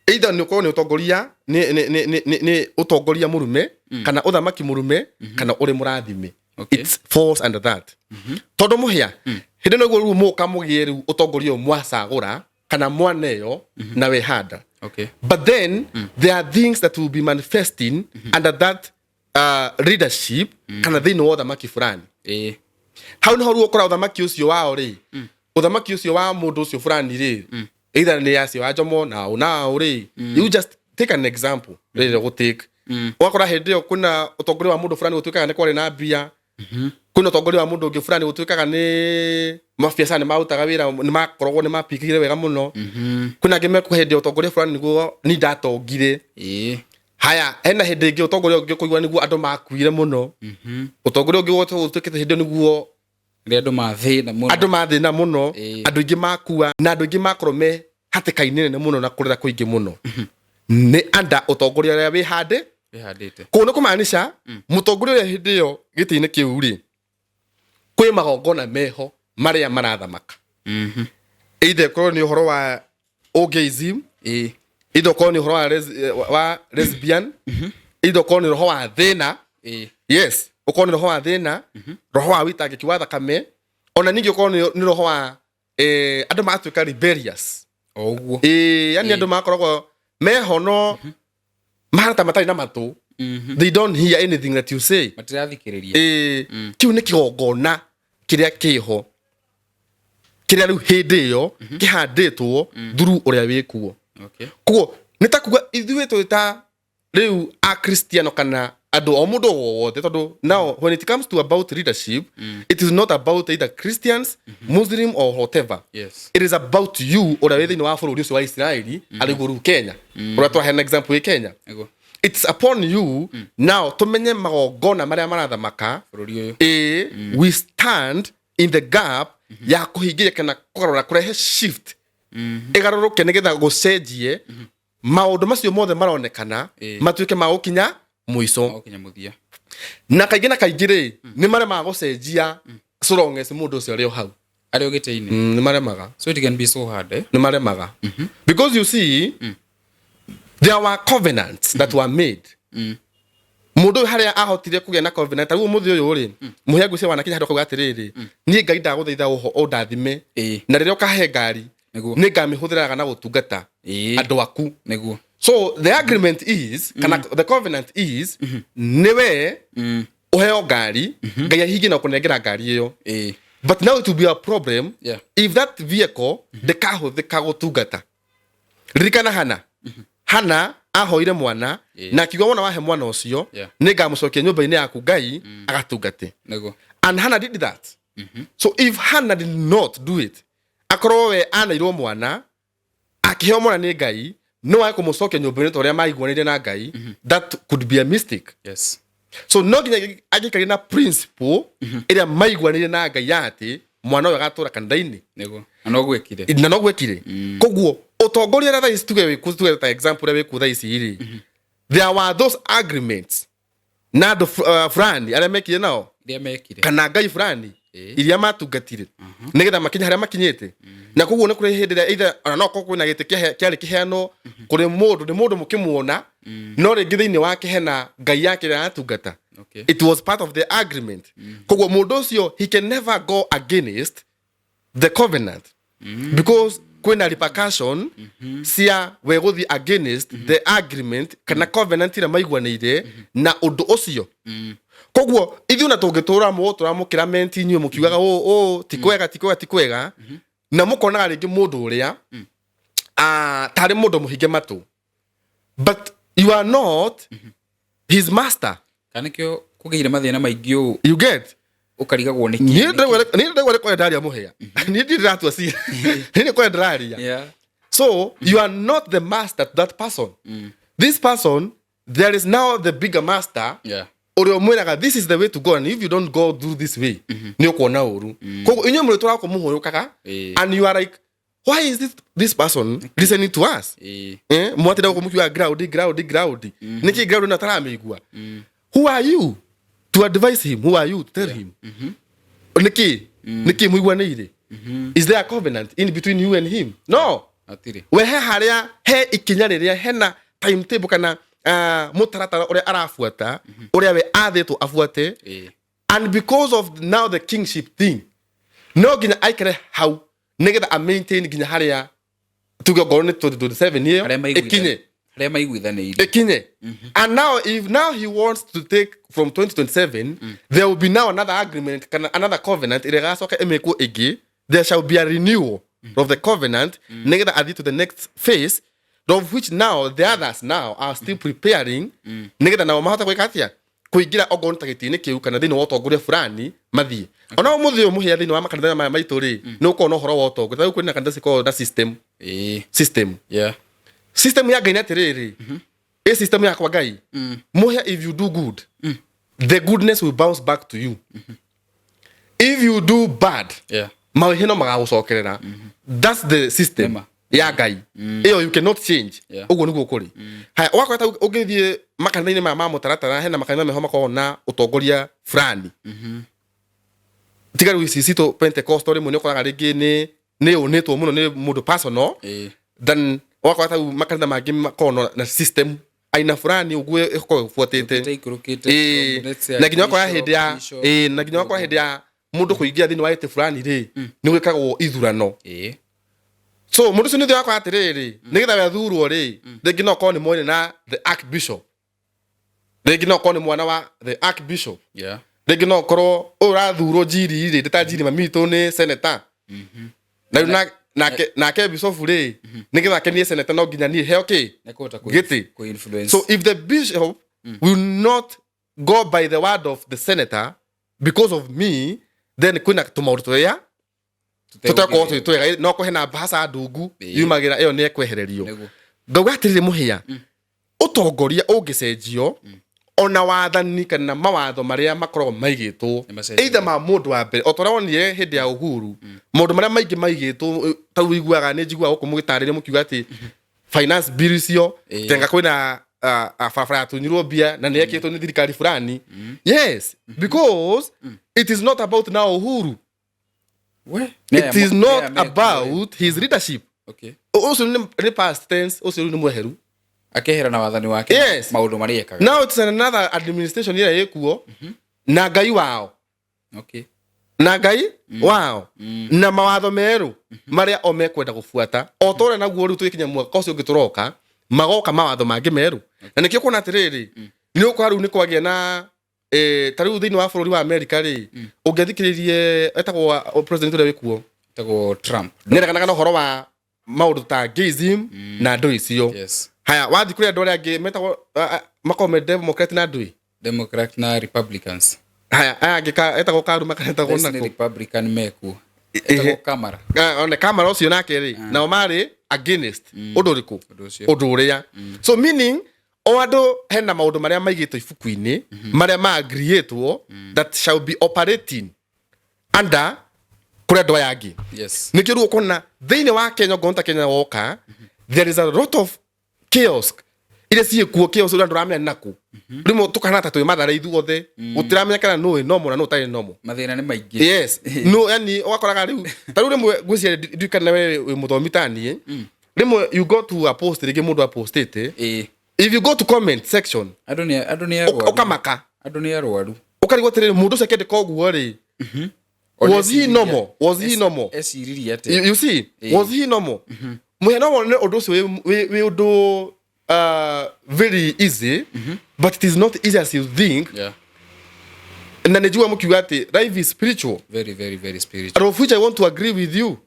either nĩ ũkorwo nĩ ũtongoria nĩ ũtongoria mũrume kana ũthamaki mũrume kana ũrĩ mũrathime. It falls under that, tondũ mũhĩa hĩndĩ ĩno nĩguo rĩu mũka mũgĩe rĩu ũtongoria ũyũ mwacagũra kana mwaneo na wehanda. But then there are things that will be manifesting under that leadership kana thĩinĩ wa ũthamaki fulani. Hau nĩho rĩu ũkora ũthamaki ũcio wao rĩ, ũthamaki ũcio wa mũndũ ũcio fulani rĩ, either nĩ acio wa Njomo na ũ na ũ rĩ. You just take an example rĩrĩa gũtake Ũgakora hĩndĩ ĩyo kwĩna ũtongoria wa mũndũ fulani gũtuĩkaga nĩ kwarĩ na mbia, kwĩna ũtongoria wa mũndũ ũngĩ fulani gũtuĩkaga nĩ mabiacara nĩ marutaga wĩra, nĩ makoragwo nĩ mapikire wega mũno. Kwĩna angĩ mekũ hĩndĩ ya ũtongoria fulani nĩguo ni ndatongire. Haya, hena hĩndĩ ĩngĩ ũtongoria ũngĩ ũkũigua nĩguo andũ makuire mũno. Ũtongoria ũngĩ gũtuĩkĩte hĩndĩ ĩyo nĩguo Rĩrĩa andũ mathĩna mũno. Andũ mathĩna mũno. Andũ aingĩ makua na andũ aingĩ makorwo me hatĩka-inĩ nene mũno na kũrĩra kũingĩ mũno nĩ anda ũtongoria ũrĩa wĩhande Wĩhandĩte. Kũu nĩ kũmaanisha mũtongoria ũrĩa hĩndĩ ĩyo gĩtĩ-inĩ kĩu rĩ, kwĩ magongona meho marĩa marathamaka, either ĩkorwo nĩ ũhoro wa ũgeism, either ũkorwo nĩ ũhoro wa lesbian, either ũkorwo nĩ roho wa thĩna. Yes, ũkorwo nĩ roho wa thĩna, roho wa wĩitangĩki wa thakame, ona ningĩ ũkorwo nĩ roho wa andũ magatuĩka rebellious. O ũguo. Ĩĩ, yani andũ makoragwo meho no mahana ta matarĩ na matũ. They don't hear anything that you say. Matirathikĩrĩria. Ĩĩ, kĩu nĩ kĩgongona kĩrĩa kĩho kĩrĩa rĩu hĩndĩ ĩyo kĩhandĩtwo through ũrĩa wĩkuo. Koguo nĩ ta kuga ithuĩ twĩ ta rĩu akristiano kana andũ o mũndũ o wothe, tondũ now when it comes to about leadership, it is not about either Christians, Muslim or whatever. It is about you ũrĩa wĩ thĩinĩ wa bũrũri ũcio wa Isiraeli, arĩguo rĩu Kenya, ũrĩa twaheana example wĩ Kenya. It's upon you now tũmenye magongona marĩa marathamaka bũrũri ũyũ. Ĩĩ, we stand in the gap ya kũhingĩria kana kũgarũra, kũrehe shift ĩgarũrũke nĩgetha gũcenjie maũndũ macio mothe maronekana matuĩke ma gũkinya mũico. Gũkinya mũthia. Na kaingĩ na kaingĩ rĩ, nĩ maremaga gũcenjia so long as mũndũ ũcio arĩ o hau. Arĩ o gĩtĩ-inĩ. Nĩ maremaga. So it can be so hard, eh? Nĩ maremaga because you see, there were covenants that were made. Mũndũ ũyũ harĩa ahotire kũgĩa na covenant, tarĩu ũmũthĩ ũyũ rĩ, mũhĩa ngwĩcia wanakinya handũ akauga atĩrĩrĩ, niĩ Ngai ndagũthaitha ũndathime na rĩrĩa ũkahe ngari, nĩ ngamĩhũthĩraga na gũtungata andũ aku. So the agreement is, kana the covenant is, nĩwe ũheo ngari, Ngai ahingie na kũnengera ngari ĩyo. But now it will be a problem if that vehicle ndĩkahũthĩka gũtungata. Ririkana Hana. Hana ahoire mwana na akiuga wona wahe mwana ũcio, nĩ ngamũcokia nyũmba-inĩ yaku Ngai agatungate. And Hana did that. So if Hana did not do it, akorwo we anairwo mwana, akĩheo mwana nĩ Ngai, no age kũmũcokia nyũmba-inĩ ta ũrĩa maiguanĩire na Ngai, that could be a mistake. So no nginya angĩikarie na principle ĩrĩa maiguanĩire na Ngai ya atĩ mwana ũyũ agatũra kanitha-inĩ. Nĩguo. Na no gwĩkire. Na no gwĩkire. Koguo ũtongoria ũrĩa thaa ici tuge wĩkuo, tuge ta example ũrĩa wĩkuo thaa ici rĩ, there were those agreements na andũ fulani arĩa mekire nao Iria mekire. kana Ngai fulani iria matungatire nĩgetha makinye harĩa makinyĩte. Na koguo nĩ kũrĩ hĩndĩ ĩrĩa either ona no korwo kwĩna gĩtĩ kĩarĩ kĩheanwo kũrĩ mũndũ, nĩ mũndũ mũkĩmuona, no rĩngĩ thĩinĩ wake hena Ngai yake ĩrĩa aratungata. It was part of the agreement. Koguo mũndũ ũcio, he can never go against the covenant because kwĩna repercussion cia we gũthiĩ against the agreement kana covenant ĩrĩa maiguanĩire na ũndũ ũcio. Koguo ithuĩ na tũngĩtũra mũgũtũra mũkĩramenti inyuĩ mũkiugaga ũũ ũũ ti kwega, ti kwega, ti kwega, na mũkonaga rĩngĩ mũndũ ũrĩa tarĩ mũndũ mũhinge matũ, but you are not his master. Kana nĩkĩo kũgĩire mathĩna maingĩ ũũ? You get? Ũkarigagwo nĩkĩ. Niĩ ndĩraigua nĩ kwenda ndaria mũhĩa, niĩ ndirĩ ndĩratua cira, niĩ nĩ kwenda ndĩraria. So you are not the master to that person. This person, there is now the bigger master ũrĩa ũmwĩraga this is the way to go, and if you don't go through this way, nĩ ũkuona ũru. Koguo inyuĩ mũrĩ tũrakwo mũhũyũkaga and you are like, why is this person listening to us? Mwatinda gũkũ mũkiuga ground, ground, ground, nĩkĩ ground na taramĩigua? Who are you to advise him? Who are you to tell him? Nĩkĩ mũiguanĩire? Is there a covenant in between you and him? No. Hatirĩ. We he harĩa he ikinya rĩrĩa hena timetable kana mũtaratara ũrĩa arabuata, ũrĩa we athĩtwo abuate. And because of now the kingship thing, no nginya aikare hau nĩgetha a maintain nginya harĩa tuge ongorwo nĩ 2027 ĩyo Harĩa ĩkinye. Harĩa maiguithanĩirie. Ĩkinye. And now if now he wants to take from 2027, there will be now another agreement kana another covenant ĩrĩa ĩgacoka ĩmĩkwo ĩngĩ. There shall be a renewal of the covenant nĩgetha athiĩ to the next phase. Of which now the others now are still preparing nĩgetha nao mahote gwĩka atĩa, kũingĩra okorwo nĩ ta gĩtĩ-inĩ kĩu kana thĩinĩ wa ũtongoria fulani mathiĩ. Ona ũmũthĩ ũyũ mũhĩa thĩinĩ wa makanitha maya maitũ rĩ, nĩ ũkorwo na ũhoro wa ũtongoria. Ta rĩu kwĩna kanitha cikoragwo na system. System. System ya Ngai nĩ atĩrĩrĩ, ĩ system yakwa Ngai mũhĩa, if you do good, the goodness will bounce back to you. If you do bad, mawĩhĩ no magagũcokerera. That's the system Nĩma. Ya Ngai ĩyo, you cannot change. Ũguo nĩguo kũrĩ. Haya, ũgakora ta ũngĩthiĩ makanitha-inĩ maya ma mũtaratara, hena makanitha meho makoragwo na ũtongoria fulani. Tiga rĩu ici citũ Pentecostal, rĩmwe nĩ ũkoraga rĩngĩ nĩ ũnĩtwo mũno nĩ mũndũ personal than ũgakora ta rĩu makanitha mangĩ makoragwo na system aina fulani ũguo ĩkoragwo ĩbuatĩte. Ĩkũrũkĩte, ikũrũkĩte. Ĩĩ. Let's say Na nginya wakora bishop, hĩndĩ ya bishop. Ĩĩ, na nginya wakora hĩndĩ ya mũndũ kũingĩra thĩinĩ wa gĩtĩ fulani rĩ, nĩ gwĩkagwo ithurano. So mũndũ ũcio nĩ ũthiaga atĩrĩrĩ, nĩgetha we athurwo rĩ, rĩngĩ no ũkorwo nĩ mwene na the archbishop, rĩngĩ no ũkorwo nĩ mwana wa the archbishop, rĩngĩ no ũkorwo ũyũ ũrathurwo njiri rĩ, ndĩ ta njiri mami witũ nĩ senator na rĩu nake bishop rĩ, nĩgetha akenie senator no nginya niĩ heo kĩ Nĩkũhota gĩtĩ. kũ-influence. So if the bishop will not go by the word of the senator because of me, then kwĩna tũmaũndũ tũrĩa tũtekorwo twĩ twega, no kũhe na mbahaca ndungu yumagĩra ĩyo nĩ ekwehererio. Ngauga atĩrĩrĩ mũhĩa, ũtongoria ũngĩcenjio, ona wathani kana mawatho marĩa makoragwo maigĩtwo Nĩ macenjagia. either ma mũndũ wa mbere, o ta ũrĩa wonire hĩndĩ ya Uhuru, maũndũ marĩa maingĩ maigĩtwo, ta rĩu ũiguaga, nĩ njiguaga gũkũ mũgĩtarĩria mũkiuga atĩ finance bill icio tenga kwĩna barabara yatunyirwo mbia na nĩ yekĩtwo nĩ thirikari fulani. Yes, because it is not about now Uhuru. We. It is not about his leadership. Ũcio nĩ past tense, ũcio rĩu nĩ mweheru. Akehera na wathani wake. Maũndũ marĩa ekaga. Now it's another administration ĩrĩa ĩkuo na Ngai wao na Ngai wao na mawatho merũ marĩa o mekwenda gũbuata, o ta ũrĩa naguo rĩu tũgĩkinya mwaka ũcio ũngĩ tũroka, magoka mawatho mangĩ merũ. Na nĩkĩo kuona atĩrĩrĩ, nĩ ũkora rĩu nĩ kwagĩa na ta rĩu thĩinĩ wa bũrũri wa Amerika rĩ, ũngĩathikĩrĩrie etagwo president ũrĩa wĩkuo. Etagwo Trump. Nĩareganaga na ũhoro wa maũndũ ta gayism na andũ icio. Haya, wathiĩ kũrĩ andũ arĩa angĩ metagwo makoragwo me Democrat na ndũĩ. Democrat na Republicans. Haya, aya angĩ etagwo karuma kana etagwo Thaici nĩ nako. Republican mekuo. Etagwo Kamala. Ah, one Kamala ũcio nake rĩ, nao marĩ against ũndũ ũrĩkũ? Ũndũ ũcio. Ũndũ ũrĩa, so meaning o andũ hena maũndũ marĩa maigĩtwo ibuku-inĩ marĩa maagriĩtwo that shall be operating under kũrĩ andũ aya angĩ. Nĩkĩo rĩu ũkona thĩinĩ wa Kenya, ongorwo ta Kenya woka, there is a lot of chaos iria ciĩkuo, chaos ũrĩa andũ ramenya nĩ nakũ. Rĩmwe tũkahana ta twĩ mathare ithuothe, gũtiramenya kana nũ wĩ normal na nũ ũtarĩ normal. Mathĩna nĩ maingĩ. Yes, no, yani ũgakoraga rĩu ta rĩu rĩmwe ngwĩciria ndiũĩ kana we wĩ mũthomi ta niĩ, rĩmwe you go to a post rĩngĩ mũndũ apostĩte, if you go to comment section, Andũ nĩ arwaru. Ũkamaka. Andũ nĩ arwaru. Ũkarigwo atĩrĩrĩ, mũndũ ũcio akĩandĩka ũguo rĩ, was he normal? Was he normal? Eciririe atĩa? You see, was he normal? Mũhĩa no wone ũndũ ũcio wĩ ũndũ very easy, but it is not easy as you think. Na nĩ njigua mũkiuga atĩ life is spiritual. Very, very, very spiritual. And of which I want to agree with you.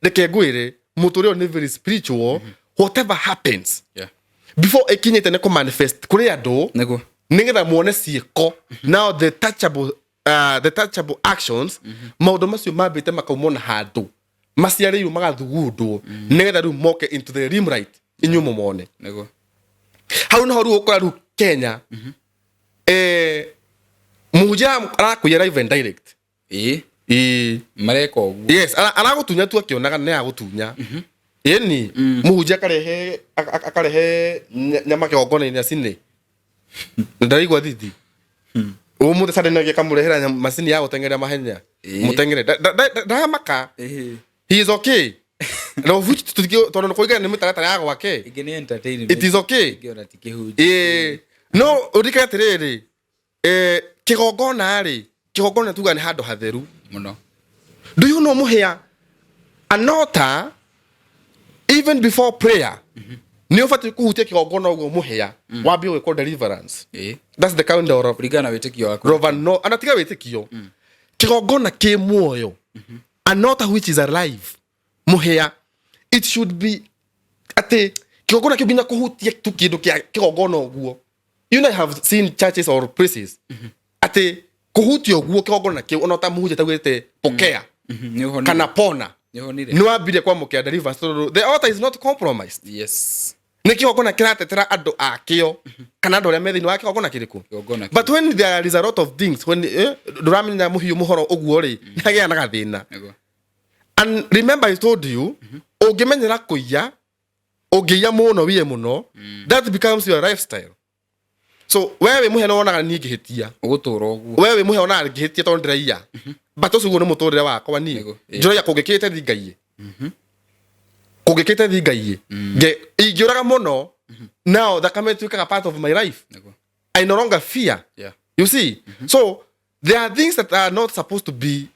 Reke ngwĩre, mũtũrĩre ũyũ nĩ very spiritual. Whatever happens before ĩkinyĩte nĩ kũmanifest kũrĩ andũ, nĩgetha muone ciĩko, now the touchable actions, maũndũ macio mambĩte makaumwo na handũ maciarĩirwo, magathugundwo nĩgetha rĩu moke into the limelight inyuĩ mũmone. Hau niho rĩu ũkora rĩu Kenya, mũhunjia arakũiya live and direct. Ĩĩ. Mareka ũguo. Yes, aragũtunya tu akĩonaga nĩ agũtunya. Ĩni mũhunjia akarehe akarehe nyama kĩgongona-inĩ acine na ndaraigua thithi. Ũmũthĩ Sunday nĩ akamũrehera macini ya gũteng'eria mahenya. Mũteng'ere. Ndaramaka. He is okay na ũbuci tondũ nĩ kũringana nĩ mĩtaratara ya gwake. Ĩngĩ nĩ entertainment. It is okay. Ĩngĩ ona ti kĩhunjio. Ĩĩ, no ũrikane atĩrĩrĩ, kĩgongona rĩ, kĩgongona tuga nĩ handũ hatheru mũno. Do you know mũhĩa, an altar, even before prayer nĩ ũbatiĩ kũhutia kĩgongona ũguo mũhĩa, wambie gwĩkwo deliverance. That's the kind of Kũringana na wĩtĩkio waku. Rova no ana tiga wĩtĩkio, kĩgongona kĩ muoyo, an altar which is alive mũhĩa, it should be atĩ Kĩgongona kĩu nginya kũhutia tu kĩndũ kĩa kĩgongona ũguo, you know, I have seen churches or places atĩ kũhutia ũguo kĩgongona kĩu, ona ũtamũhunjia taugĩte pokea Nĩ ũhonire. kana pona, Nĩ ũhonire. nĩ wambirie kwamũkĩra deliverance, tondũ the altar is not compromised. Nĩ kĩgongona kĩratetera andũ akĩo kana andũ arĩa me thĩinĩ wa kĩgongona kĩrĩkũ? Kĩgongona. But when there is a lot of things, when ndũramenya mũhiũ mũhoro ũguo rĩ, nĩ hagĩaga na gathĩna. And remember I told you, ũngĩmenyera kũiya, ũngĩiya mũno, wiye mũno, that becomes your lifestyle. So we wĩ mũhĩa nĩ wonaga niĩ ngĩhĩtia. Ũgũtũra ũguo. We wĩ mũhĩa wonaga ngĩhĩtia tondũ ndĩraiya, but ũcio guo nĩ mũtũrĩre wakwa niĩ. Nĩguo, ĩĩ. Njũragia kũngĩkĩte thingaiĩ, kũngĩkĩte thingaiĩ, ingĩũraga mũno, now thakame ĩtuĩkaga part of my life. I no longer fear. You see, so there are things that are not supposed to be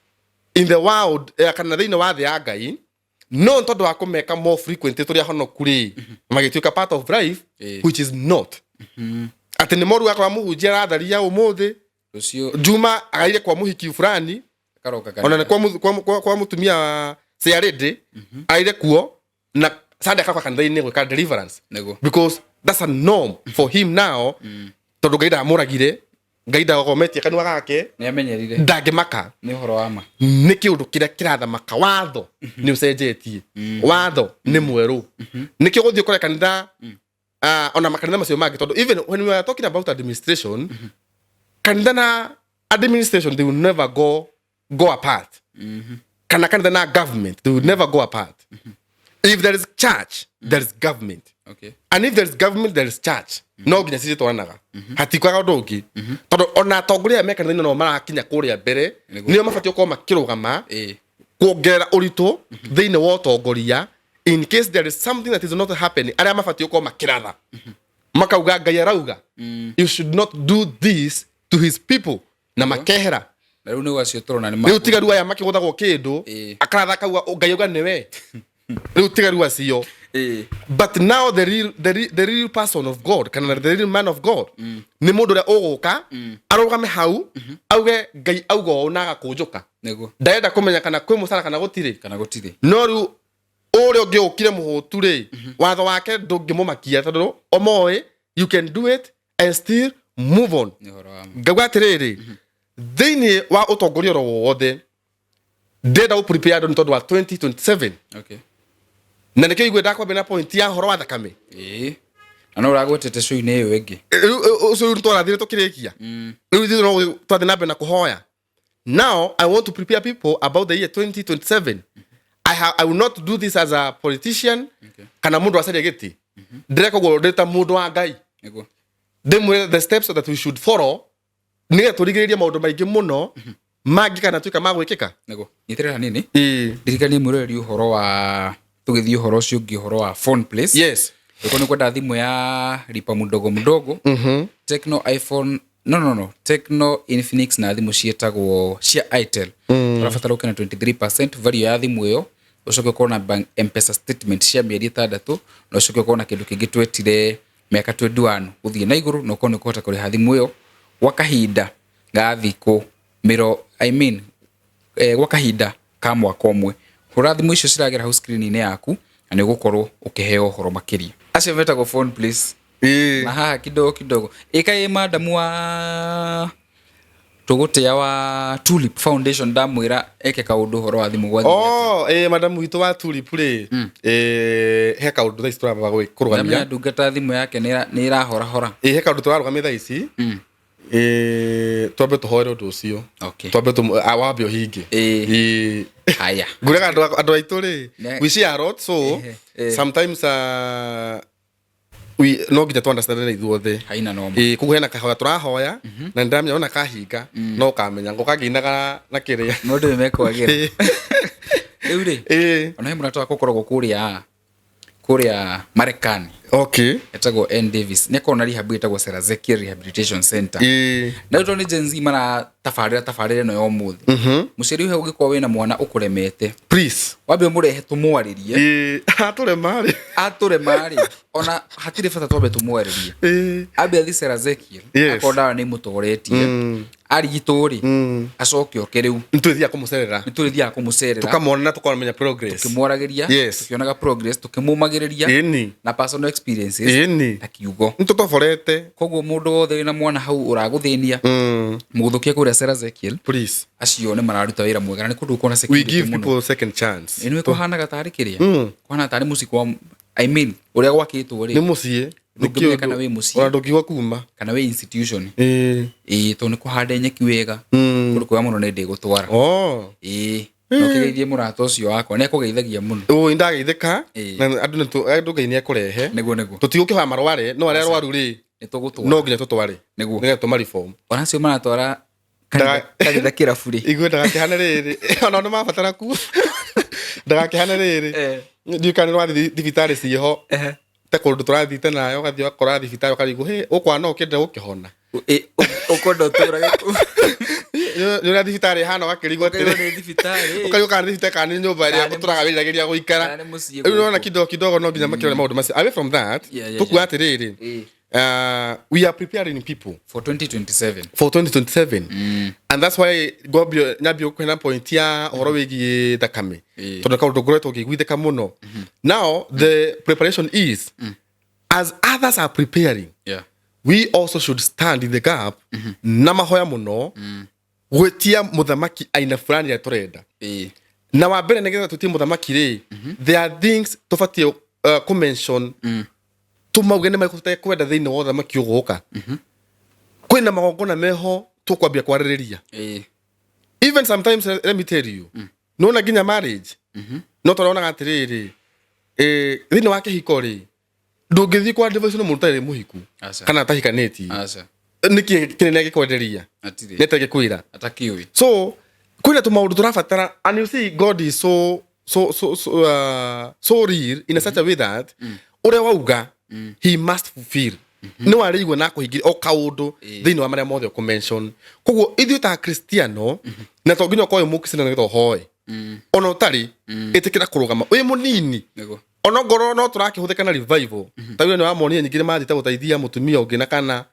in the world, kana thĩinĩ wa thĩ ya Ngai, no nĩ tondũ wa kũmeka more frequently tũrĩ ahonoku rĩ, magĩtuĩka part of life, which is not. Atĩ nĩ moru akora mũhunjia aratharia ũmũthĩ, Rũciũ Juma agaire kwa mũhiki fulani, akaroka ona nĩ kanitha. kwa mũtumia wa ciarĩndĩ aire kuo, na Sunday akakwa kanitha-inĩ gwĩka deliverance, because that's a norm for him now, tondũ Ngai ndamũragire, Ngai ndagometie kanua gake. Nĩ amenyerire. Ndangĩmaka. Nĩ ũhoro wa ma. Nĩ kĩũndũ kĩrĩa kĩrathamaka. Watho nĩ ũcenjetie, watho nĩ mwerũ. Nĩkĩo gũthiĩ ũkore kanitha, ona makanitha macio mangĩ, tondũ even when we are talking about administration, kanitha na administration, they will never go apart, kana kanitha na government, they will never go apart. If there is church, there is government, and if there is government, there is church. No nginya cicitwaranaga, hatikwaga ũndũ ũngĩ, tondũ ona atongoria aya me kanitha-inĩ no marakinya kũrĩa mbere. Nĩo mabatiĩ gũkorwo makĩrũgama kuongerera ũritũ thĩinĩ wa ũtongoria in case there is something that is not happening. Arĩa mabatiĩ gũkorwo makĩratha makauga Ngai arauga you should not do this to his people, na makehera. Na rĩu nĩ acio tũrona nĩ Rĩu tiga rĩu aya makĩgũthagwo kĩndũ, akaratha akauga, "Ngai auga nĩwe." Rĩu tiga rĩu acio. But now the real person of God, kana the real man of God, nĩ mũndũ ũrĩa ũgũka arũgame hau auge Ngai auga ũũ na agakũnjũka. Ndarenda kũmenya kana kwĩ mũcara kana gũtirĩ. Kana gũtirĩ. No rĩu ũrĩa ũngĩ ũkire mũhũtu rĩ, watho wake ndũngĩmũmakia, tondũ omoĩ you can do it and still move on. Nĩ ũhoro wa ma. Ngauga atĩrĩrĩ, thĩinĩ wa ũtongoria oro wothe, ndĩrenda gũ prepare andũ nĩ tondũ wa 2027. Na nĩkĩo igue ndakwambia na point ya ũhoro wa thakame. Ĩĩ, na no ũragwetete show-inĩ ĩyo ĩngĩ. Rĩu ũcio rĩu twarathire tũkĩrĩkia, rĩu ithuĩ no twathiĩ na mbere na kũhoya. Now I want to prepare people about the year 2027. I will not do this as a politician kana mũndũ acaria gĩtĩ. Ndĩreka ũguo ndĩ ta mũndũ wa Ngai, ndĩmwĩre the steps that we should follow nĩgetha tũrigĩrĩrie maũndũ maingĩ mũno mangĩ kana tuĩka ma gwĩkĩka. Nĩguo, nyitĩrĩra hanini. Ĩĩ. Ndirikanie mwĩroreri ũhoro wa tũgĩthiĩ ũhoro ũcio ũngĩ, ũhoro wa Phone Place. Ũkorwo nĩ kwenda thimũ ya lipa mdogo mdogo, Tecno, iPhone, no, no, no, Tecno, Infinix na thimũ ciĩtagwo cia Itel, ũrabatara ũke na 23% value ya thimũ ĩyo, ũcoke ũkorwo na bank M-Pesa statement cia mĩeri 6, na ũcoke ũkorwo na kĩndũ kĩngĩ twetire mĩaka 21 gũthiĩ na igũrũ, na ũkorwo nĩ ũkũhota kũrĩha thimũ ĩyo gwa kahinda ga thikũ mĩro, I mean, gwa kahinda ka mwaka ũmwe. Hũra thimũ icio ciragera hau screen-inĩ yaku na nĩ ũgũkorwo ũkĩheo ũhoro makĩria. Acio metagwo Phone Place. Na haha kidogo kidogo ĩka ĩ madamu wa tũgũtĩa wa Tulip Foundation, ndamwĩra eke kaũndũ ũhoro wa thimũ gwathiĩ atĩa? Oh, madamu witũ wa Tulip rĩ, he kaũndũ thaa ici tũramba kũrũgamia. Ndamenya ndungata thimũ yake nĩ ĩrahorahora. He kaũndũ tũrarũgamia thaa ici. Twambe tũhoere ũndũ ũcio. Twambe wambe ũhinge. Haya. Ngũrega andũ aitũ rĩ, we share a lot, so sometimes we no nginya tu understand na ithuothe. Haina noma. Koguo hena kahoya tũrahoya na nĩndĩramenya ona kahinga no ũkamenya ngoka ngĩinaga na kĩrĩa. Maũndũ nĩ mekwagĩra rĩu rĩ. Ona he mũrata wakwa ũkoragwo kũrĩa Marekani, etagwo N Davis, nĩ akoragwo na rehab ĩtagwo Sarah Ezekiel Rehabilitation Center. Na rĩu tondũ nĩ Gen Z maratabarĩra tabarĩra ĩno ya ũmũthĩ, mũciari ũhe ũngĩkorwo wĩna mwana ũkũremete, Please. Wambe ũmũrehe tũmwarĩrie. Atũrema rĩ. Atũrema rĩ, ona hatirĩ bata, twambe tũmwarĩrie. Ambe athi Sarah Ezekiel. Akorwo ndawa nĩ imũtoretie. Arigitwo rĩ, acoke oke rĩu. Nĩtũrĩthiaga kũmũcerera. Nĩ tũrĩthiaga kũmũcerera. Tũkamona na tũkamenya progress. Tũkĩmwaragĩria. Tũkĩonaga progress, tũkĩmũmagĩrĩria na personal experiences na kiugo. Nĩtũtoborete. Koguo mũndũ wothe wĩna mwana hau ũragũthĩnia, mũgũthũkie kũrĩa Sarah Ezekiel. Please. Acio nĩ mararuta wĩra mwega na nĩ kũndũ gũkoragwo na We security give mũno. people second chance. Ĩ nĩũĩ kũhanaga tarĩ kĩrĩa, kũhanaga tarĩ mũciĩ kwa, I mean, ũrĩa gwakĩtwo Nĩ rĩ. mũciĩ. Ndũngĩmenya kana wĩ mũciĩ. Ona ndũngiuga kuma. Kana wĩ institution. Ĩĩ, tondũ nĩ kũhanda nyeki wega, kũndũ kwega mũno, nĩ ndĩgũtwara. Ĩĩ, na ũkĩgeithie mũrata ũcio wakwa, nĩ akũgeithagia mũno. Ũ ndageithĩka. Ĩĩ. Na andũ andũ Ngai nĩ ekũrehe. Nĩguo, nĩguo. Tũtigũkĩhoya marware, no arĩa arwaru rĩ, Nĩ tũgũtwara. No nginya tũtware. Nĩguo. Nĩgetha tũma reform. Ona acio maratwara kanitha kanitha kĩrabu rĩ. Igue ndagakĩhane rĩrĩ, ona nĩ mabatara kuo, ndagakĩhane rĩrĩ. Ndiũĩ kana nĩ wathiĩ thibitarĩ ciĩho ta kũndũ tũrathiĩte nayo, ũgathiĩ ũgakora thibitarĩ ũkarigwo, "Hĩ, ũkwana no ũkĩenda gũkĩhona?" Ĩ, ũkwenda ũtũrage kũu. Nĩ ũrĩa thibitarĩ ĩhana, ũgakĩrigwo Ũkaigua atĩrĩ, nĩ thibitarĩ. ũkarigwo kana nĩ thibitarĩ kana nĩ nyũmba ĩrĩa Kana nĩ ũtũraga wĩriragĩria gũikara. Kana nĩ mũciĩ Rĩu nĩwona gũkũ. kidogo kidogo no nginya makĩrore maũndũ macio. Away from that, tũkuga atĩrĩrĩ, we are preparing people For 2027. For 2027, and that's why ngwambio nyambio kwena point ya ũhoro wĩgiĩ thakame, tondũ kaũndũ ngoretwo ngĩiguithĩka mũno. Now the preparation is, as others are preparing, we also should stand in the gap na mahoya mũno gwĩtia mũthamaki aina fulani ĩrĩa tũrenda. Na wa mbere, nĩgetha twĩtie mũthamaki rĩ, there are things tũbatiĩ kũmention, tũmauge nĩ marĩkũ tũtekwenda thĩinĩ wa ũthamaki ũgũka. Kwĩna magongona meho tũkwambia kwarĩrĩria. Even sometimes, let me tell you, nĩwona nginya marriage no tũronaga atĩrĩrĩ, thĩinĩ wa kĩhiko rĩ, ndũngĩthiĩ kwa divorce nĩ mũndũ ũtarĩ mũhiku Aca. kana atahikanĩtie. Aca. Nĩkĩ kĩnene gĩkwenderia? Atirĩ. Nĩtagĩkwĩra. Atakĩũĩ. So kwĩna tũmaũndũ tũrabatara, and you see, God is so so so so, so real in a such a way that ũrĩa wauga he must fulfill, nĩ warĩigua na kũhingia o kaũndũ thĩinĩ wa marĩa mothe ũkũmention. Koguo ithuĩ ta Kristiano, na to nginya ũkorwo wĩ mũkristiano nĩgetha ũhoe, ona ũtarĩ, ĩtĩkĩra kũrũgama wĩ mũnini. Ona ngorwo no tũrakĩhũthĩka na revival, ta nĩ wamonire nyingĩ nĩ mathiĩte gũteithia mũtumia ũngĩ na kana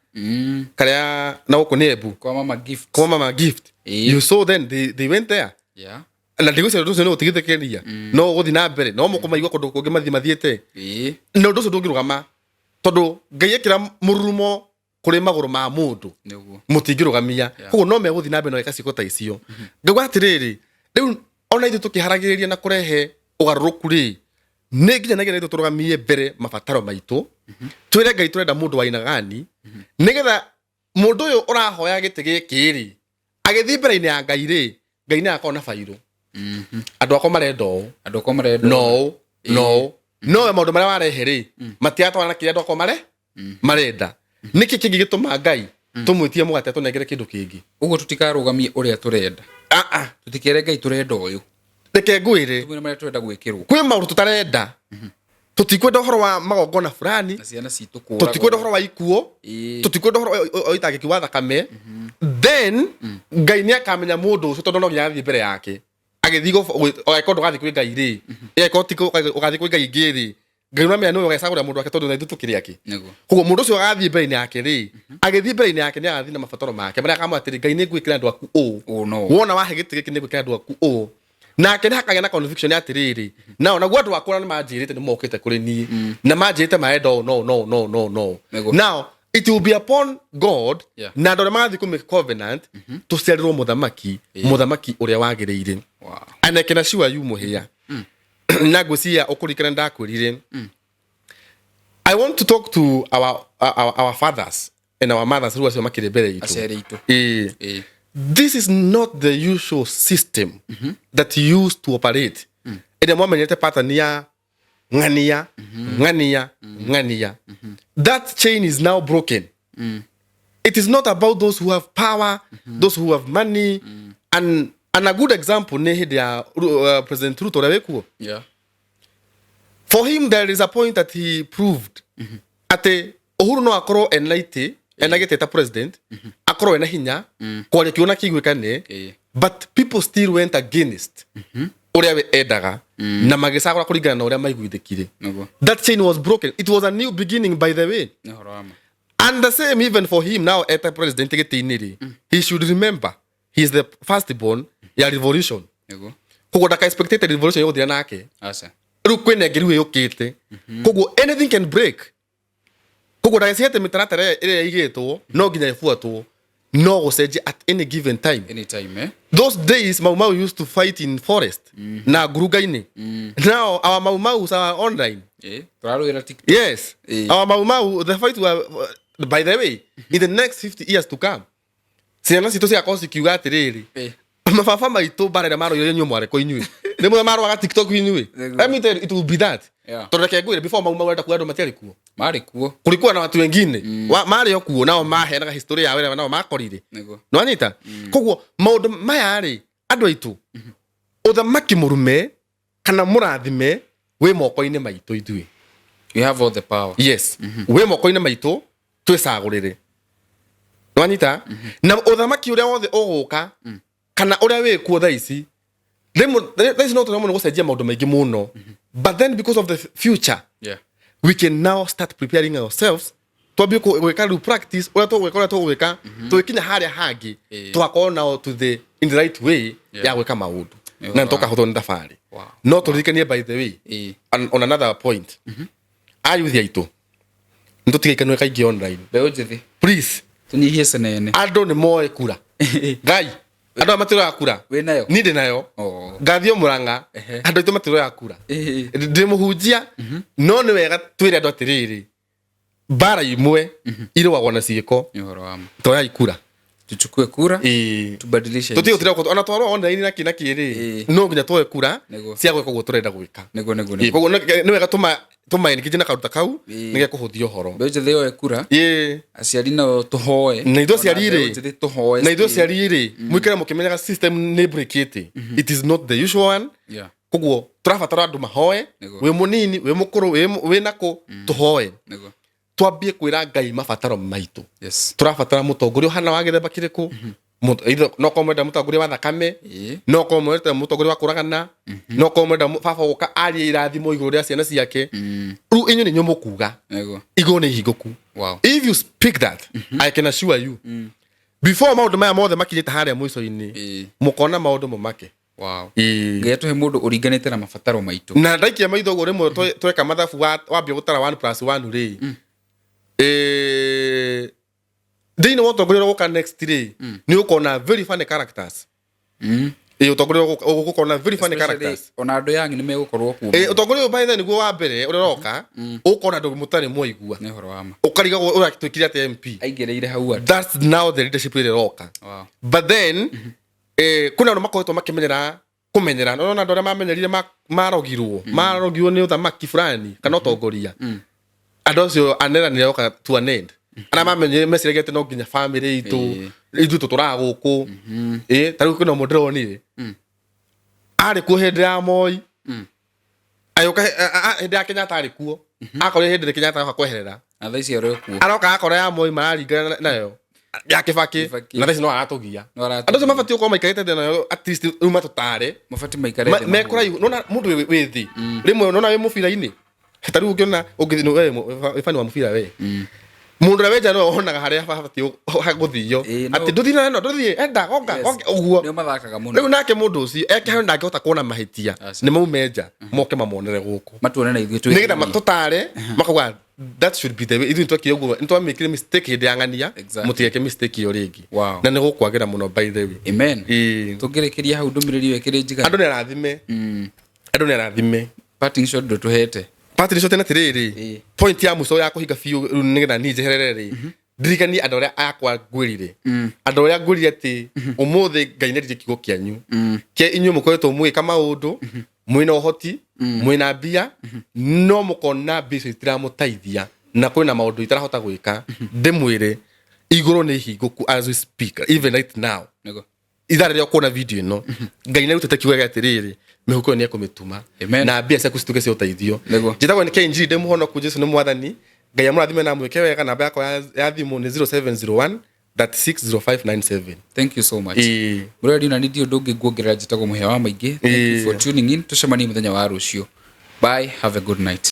karĩa na gũkũ nĩ Embu. Kwa mama Gift. Kwa mama Gift. You saw then they went there. Na ndigwĩciria ũndũ ũcio nĩ ũtigithĩkĩria, no ũgũthiĩ na mbere, no mũkũmaigua kũndũ kũngĩ mathiĩ mathiĩte. Na ũndũ ũcio ndũngĩrũgama, tondũ Ngai ekĩra mũrurumo kũrĩ magũrũ ma mũndũ, mũtingĩrũgamia. Koguo no megũthiĩ na mbere na gwĩka ciĩko ta icio. Ngauga atĩrĩrĩ, rĩu ona ithuĩ tũkĩharagĩrĩria na kũrehe ũgarũrũku rĩ, nĩ nginya nagia ithuĩ tũrũgamie mbere mabataro maitũ, twĩre Ngai tũrenda mũndũ wa aina gani, nĩgetha mũndũ ũyũ ũrahoya gĩtĩ gĩkĩ rĩ, agĩthiĩ mbere-inĩ ya Ngai rĩ, Ngai nĩ agakorwo na bairũ, andũ akwa marenda ũũ. Andũ akwa marenda. No no nowe maũndũ marĩa warehe rĩ, matiratwarana na kĩrĩa andũ akwa marenda. Nĩkĩ kĩngĩ gĩtũma Ngai tũmwĩtie mũgate tũnengere kĩndũ kĩngĩ? Ũguo tũtikarũgamie ũrĩa tũrenda. Ah, ah. Tũtikere Ngai tũrenda ũyũ. Reke ngwĩre. Tũmwĩre marĩa tũrenda gwĩkĩrwo. Kwĩ maũndũ tũtarenda. Tũtikwenda ũhoro wa magongona fulani. Na ciana citũ kũragwo. Tũtikwenda ũhoro wa ikuũ. Tũtikwenda ũhoro wa ũitangĩki wa thakame. Then Ngai nĩ akamenya mũndũ ũcio, tondũ no nginya athiĩ mbere yake agĩthiĩ angĩkorwo ndũgathiĩ kwĩ Ngai rĩ, angĩkorwo ti ũgathiĩ kwĩ Ngai ingĩ rĩ, Ngai nĩamenya nĩwe ũgecagũra mũndũ wake, tondũ na ithuĩ tũkĩrĩ akĩ. Koguo mũndũ ũcio agathiĩ mbere-inĩ yake rĩ, agĩthiĩ mbere-inĩ yake nĩ agathiĩ na mabataro make marĩa akamwĩra atĩrĩ, "Ngai, nĩ ngwĩkĩra andũ aku ũũ." Ũũ no. Wona wahe gĩtĩ gĩkĩ, nĩ ngwĩkĩra andũ aku ũũ. Nake nĩ hakagĩa na conviction atĩrĩrĩ, nao naguo andũ akwa nĩ manjĩrĩte, nĩ mokĩte kũrĩ niĩ na manjĩrĩte marenda ũũ no no no no no. Now it will be upon God na andũ arĩa magathiĩ kũ make covenant tũciarĩrwo mũthamaki, mũthamaki ũrĩa wagĩrĩire. And I can assure you, mũhĩa, na ngwĩciria ũkũririkana ndakwĩrire, I want to talk to our fathers and our mothers, rĩu acio makĩrĩ mbere itũ. Aciari aitũ. Ĩĩ. This is not the usual system that you used to operate, ĩrĩa mwamenyete pattern ya ng'ania ng'ania ng'ania. That chain is now broken. It is not about those who have power, those who have money. And a good example nĩ hĩndĩ ya President Ruto ũrĩa wĩkuo. For him, there is a point that he proved atĩ Uhuru no akorwo ena itĩ, ena gĩtĩ ta president, akorwo ena hinya kwaria kiugo na kĩiguĩkane, but people still went against ũrĩa we endaga na magĩcagũra kũringana na ũrĩa maiguithĩkire. That chain was broken. It was a new beginning, by the way. Nĩ ũhoro wa ma. And the same even for him now eta president gĩtĩ-inĩ rĩ, he should remember he is the firstborn ya revolution. Koguo ndaka expectate revolution ĩgũthira nake. Aca. Rĩu kwĩna ĩngĩ rĩu ĩũkĩte, koguo anything can break. Koguo ndagecihe mĩtaratara ĩrĩa ĩigĩtwo no nginya ĩbuatwo, no gũcenjia at any given time. Anytime, eh? Those days Mau Mau used to fight in forest na ngurunga-inĩ. Now our Mau Maus are online. Tũrarũĩra TikTok. Yes. Our Mau Mau, the fight were, by the way, in the next 50 years to come, ciana citũ cigakorwo cikiuga atĩrĩrĩ, mababa maitũ mbara ĩrĩa marũire inyuĩ mwarĩ inyuĩ nĩ mwe marũaga TikTok inyuĩ. Let me tell you, it will be that. Tondũ reke ngwĩre, before Mau Mau enda kuga andũ matiarĩ kuo. Marĩ kuo. Kulikuwa na watu wengine marĩ o kuo, nao maheanaga historia ya wĩra nao makorire. Nĩwanyita? Koguo maũndũ maya rĩ, andũ aitũ, ũthamaki mũrume kana mũrathime wĩ moko-inĩ maitũ ithuĩ. We have all the power. Yes, wĩ moko-inĩ maitũ, twĩcagũrĩre. Nĩwanyita? Na ũthamaki ũrĩa wothe ũgũka kana ũrĩa wĩ kuo thaa ici rĩmwe, thaa ici no tũremwo nĩ gũcenjia maũndũ maingĩ mũno, but then because of the future, we can now start preparing ourselves, twambie gwĩka rĩu practice ũrĩa tũgwĩka, ũrĩa tũgwĩka tũgĩkinya harĩa hangĩ, tũgakorwo nao to the in the right way ya gwĩka maũndũ na nĩtũkahũthwo nĩ thabarĩ. No tũririkanie, by the way, on another point, ayuthi aitũ, nĩ tũtigaikanue kaingĩ online. Mbeũ njĩthĩ. Please. Tũnyihie cenene. Andũ nĩ moĩ kura ngai, andũ aya matiroya kura. Wĩnayo? Niĩ ndĩ nayo. Ngathio Mũrang'a. Andũ aitũ matiroya kura. Ndĩ mũhunjia, no nĩ wega twĩre andũ atĩrĩrĩ, mbara imwe irũagwo na ciĩko. Nĩ ũhoro wa ma. Toyai kura. Tuchukue kura. Tubadilishe Tũtige nchi. gũtira ona twarwo online na kĩ na kĩ rĩ, no nginya tuoe kura cia gwĩka ũguo tũrenda gwĩka. Nĩguo nĩguo. Koguo nĩ wega tũma engage na kaũndũ ta kau nĩgekũhũthia ũhoro. Mbeũ njĩthĩ yoe kura. Aciari nao tũhoe. Na ithuĩ Ona aciari mbeũ rĩ, njĩthĩ tũhoe na ithuĩ still. aciari rĩ, mũikare mũkĩmenyaga system nĩ breakĩte. It is not the usual one. Koguo tũrabatara andũ mahoe. Wĩ mũnini, wĩ mũkũrũ, wĩ nakũ, tũhoe. Twambie kwĩra Ngai mabataro maitũ. Tũrabatara mũtongoria ũhana wa gĩthemba kĩrĩkũ? Either no korwo mwenda mũtongoria wa thakame, no korwo mwenda mũtongoria wa kũragana, no korwo mwenda baba gũka arie irathimo igũrũ rĩa ciana ciake. Rĩu inyuĩ nĩ inyuĩ mũkuga. Igũrũ nĩ ihingũku. If you speak that, I can assure you, before maũndũ maya mothe makinyĩte harĩa mũico-inĩ, mũkona maũndũ mũmake. Ngai atũhe mũndũ ũringanĩte na mabataro maitũ. Na ndaikia maitho ũguo rĩmwe tweka mathabu wambia gũtara 1 plus 1 rĩ, thĩinĩ wa ũtongoria ũrĩa ũgũka next rĩ, nĩ ũkona very funny characters. Ũtongoria ũgũkona very funny Especially characters. Ona andũ yangi nĩ megũkorwo kuo. Ũtongoria ũyũ by the way nĩguo wa mbere ũrĩa ũroka, ũkona andũ mũtarĩ mwaigua. Nĩ ũhoro wa ma. Ũkarigagwo ũrĩa twĩkire atĩa MP. Aingĩrĩire hau atĩ. That's now the leadership ĩrĩa ĩroka. But then kwĩna andũ makoretwo makĩmenyera kũmenyera, no andũ arĩa mamenyerire marogirwo nĩ ũthamaki fulani kana ũtongoria, andũ acio anera nĩ roka to an end. Arĩa mamenyerire meciragia atĩ no nginya family itũ ithuĩ tũtũraga gũkũ. Ta rĩu kwĩna ũmwe ndĩronire arĩ kuo hĩndĩ ya Moi, agĩũka hĩndĩ ya Kenyatta arĩ kuo, akorire hĩndĩ ĩrĩa Kenyatta aroka kweherera. Na thaa ici arĩ o kuo. Aroka akora ya Moi mararingana nayo ya Kibaki. Kibaki. Na thaa ici no aratũgia. No aratũgia. Andũ acio mabatiĩ gũkorwo maikarĩte thĩ nayo, at least rĩu matũtare. Mabatiĩ maikare thĩ. Mekũraihu nona mũndũ wĩ thĩ rĩmwe nona wĩ mũbira-inĩ, ta rĩu ũngĩona ũngĩthiĩ we wĩ fan wa mũbira, we mũndũ ũrĩa wenja nĩwe wonaga harĩa habatiĩ gũthio. No. Atĩ ndũthiĩ na ĩno, ndũthiĩ enda gonga gonga ũguo. Nĩo mathakaga mũno. Rĩu nake mũndũ ũcio eke harĩa ndangĩhota kuona mahĩtia, Aca. nĩ maume nja moke mamonere gũkũ. Matuone na ithuĩ twĩ Nĩgetha thĩinĩ. matũtare makauga that should be the way. Ithuĩ nĩtwekire ũguo, nĩtwamĩkire mistake hĩndĩ ya ng'ania. Mũtigeke mistake ĩyo rĩngĩ. Na nĩ gũkwagĩra mũno, by the way. Amen. Tũngĩrĩkĩria hau, ndũmĩrĩri ĩyo ĩkĩrĩ njiganu. Andũ nĩ arathime, andũ nĩ arathime. Parting shot ndũtũhete. Parting shot nĩ atĩrĩrĩ, point ya mũico ya kũhinga biũ rĩu nĩgetha niĩ njeherere rĩ, ndirikanie andũ arĩa akwa ngwĩrire, andũ arĩa ngwĩrire atĩ ũmũthĩ Ngai nĩaririe kiugo kĩanyu kĩa inyuĩ mũkoretwo mũgĩka maũndũ mwĩna ũhoti, mwĩna mbia, no mũkona mbia icio itiramũteithia na kwĩna maũndũ itarahota gwĩka. Ndĩmwĩre igũrũ nĩ ihingũku as we speak, even right now. Ithaa rĩrĩa ũkuona video ĩno, Ngai nĩarutĩte kiugo gĩa atĩrĩrĩ, mĩhuko ĩyo nĩekũmĩtuma na mbia ciaku cituĩke cia ũteithio. Njĩtagwo nĩ KNG, ndĩ mũhonoku, Jesu nĩ mwathani. Ngai amũrathime na amwĩke wega. Namba yakwa ya thimũ nĩ 0701 360597. Thank you so much. Mũrori, na nĩ ũndũ ũngĩ nguongerera, njĩtagwo Mũhĩa wa Maingĩ. Thank you for tuning in. Tũcemanie mũthenya wa rũciũ. Bye, have a good night.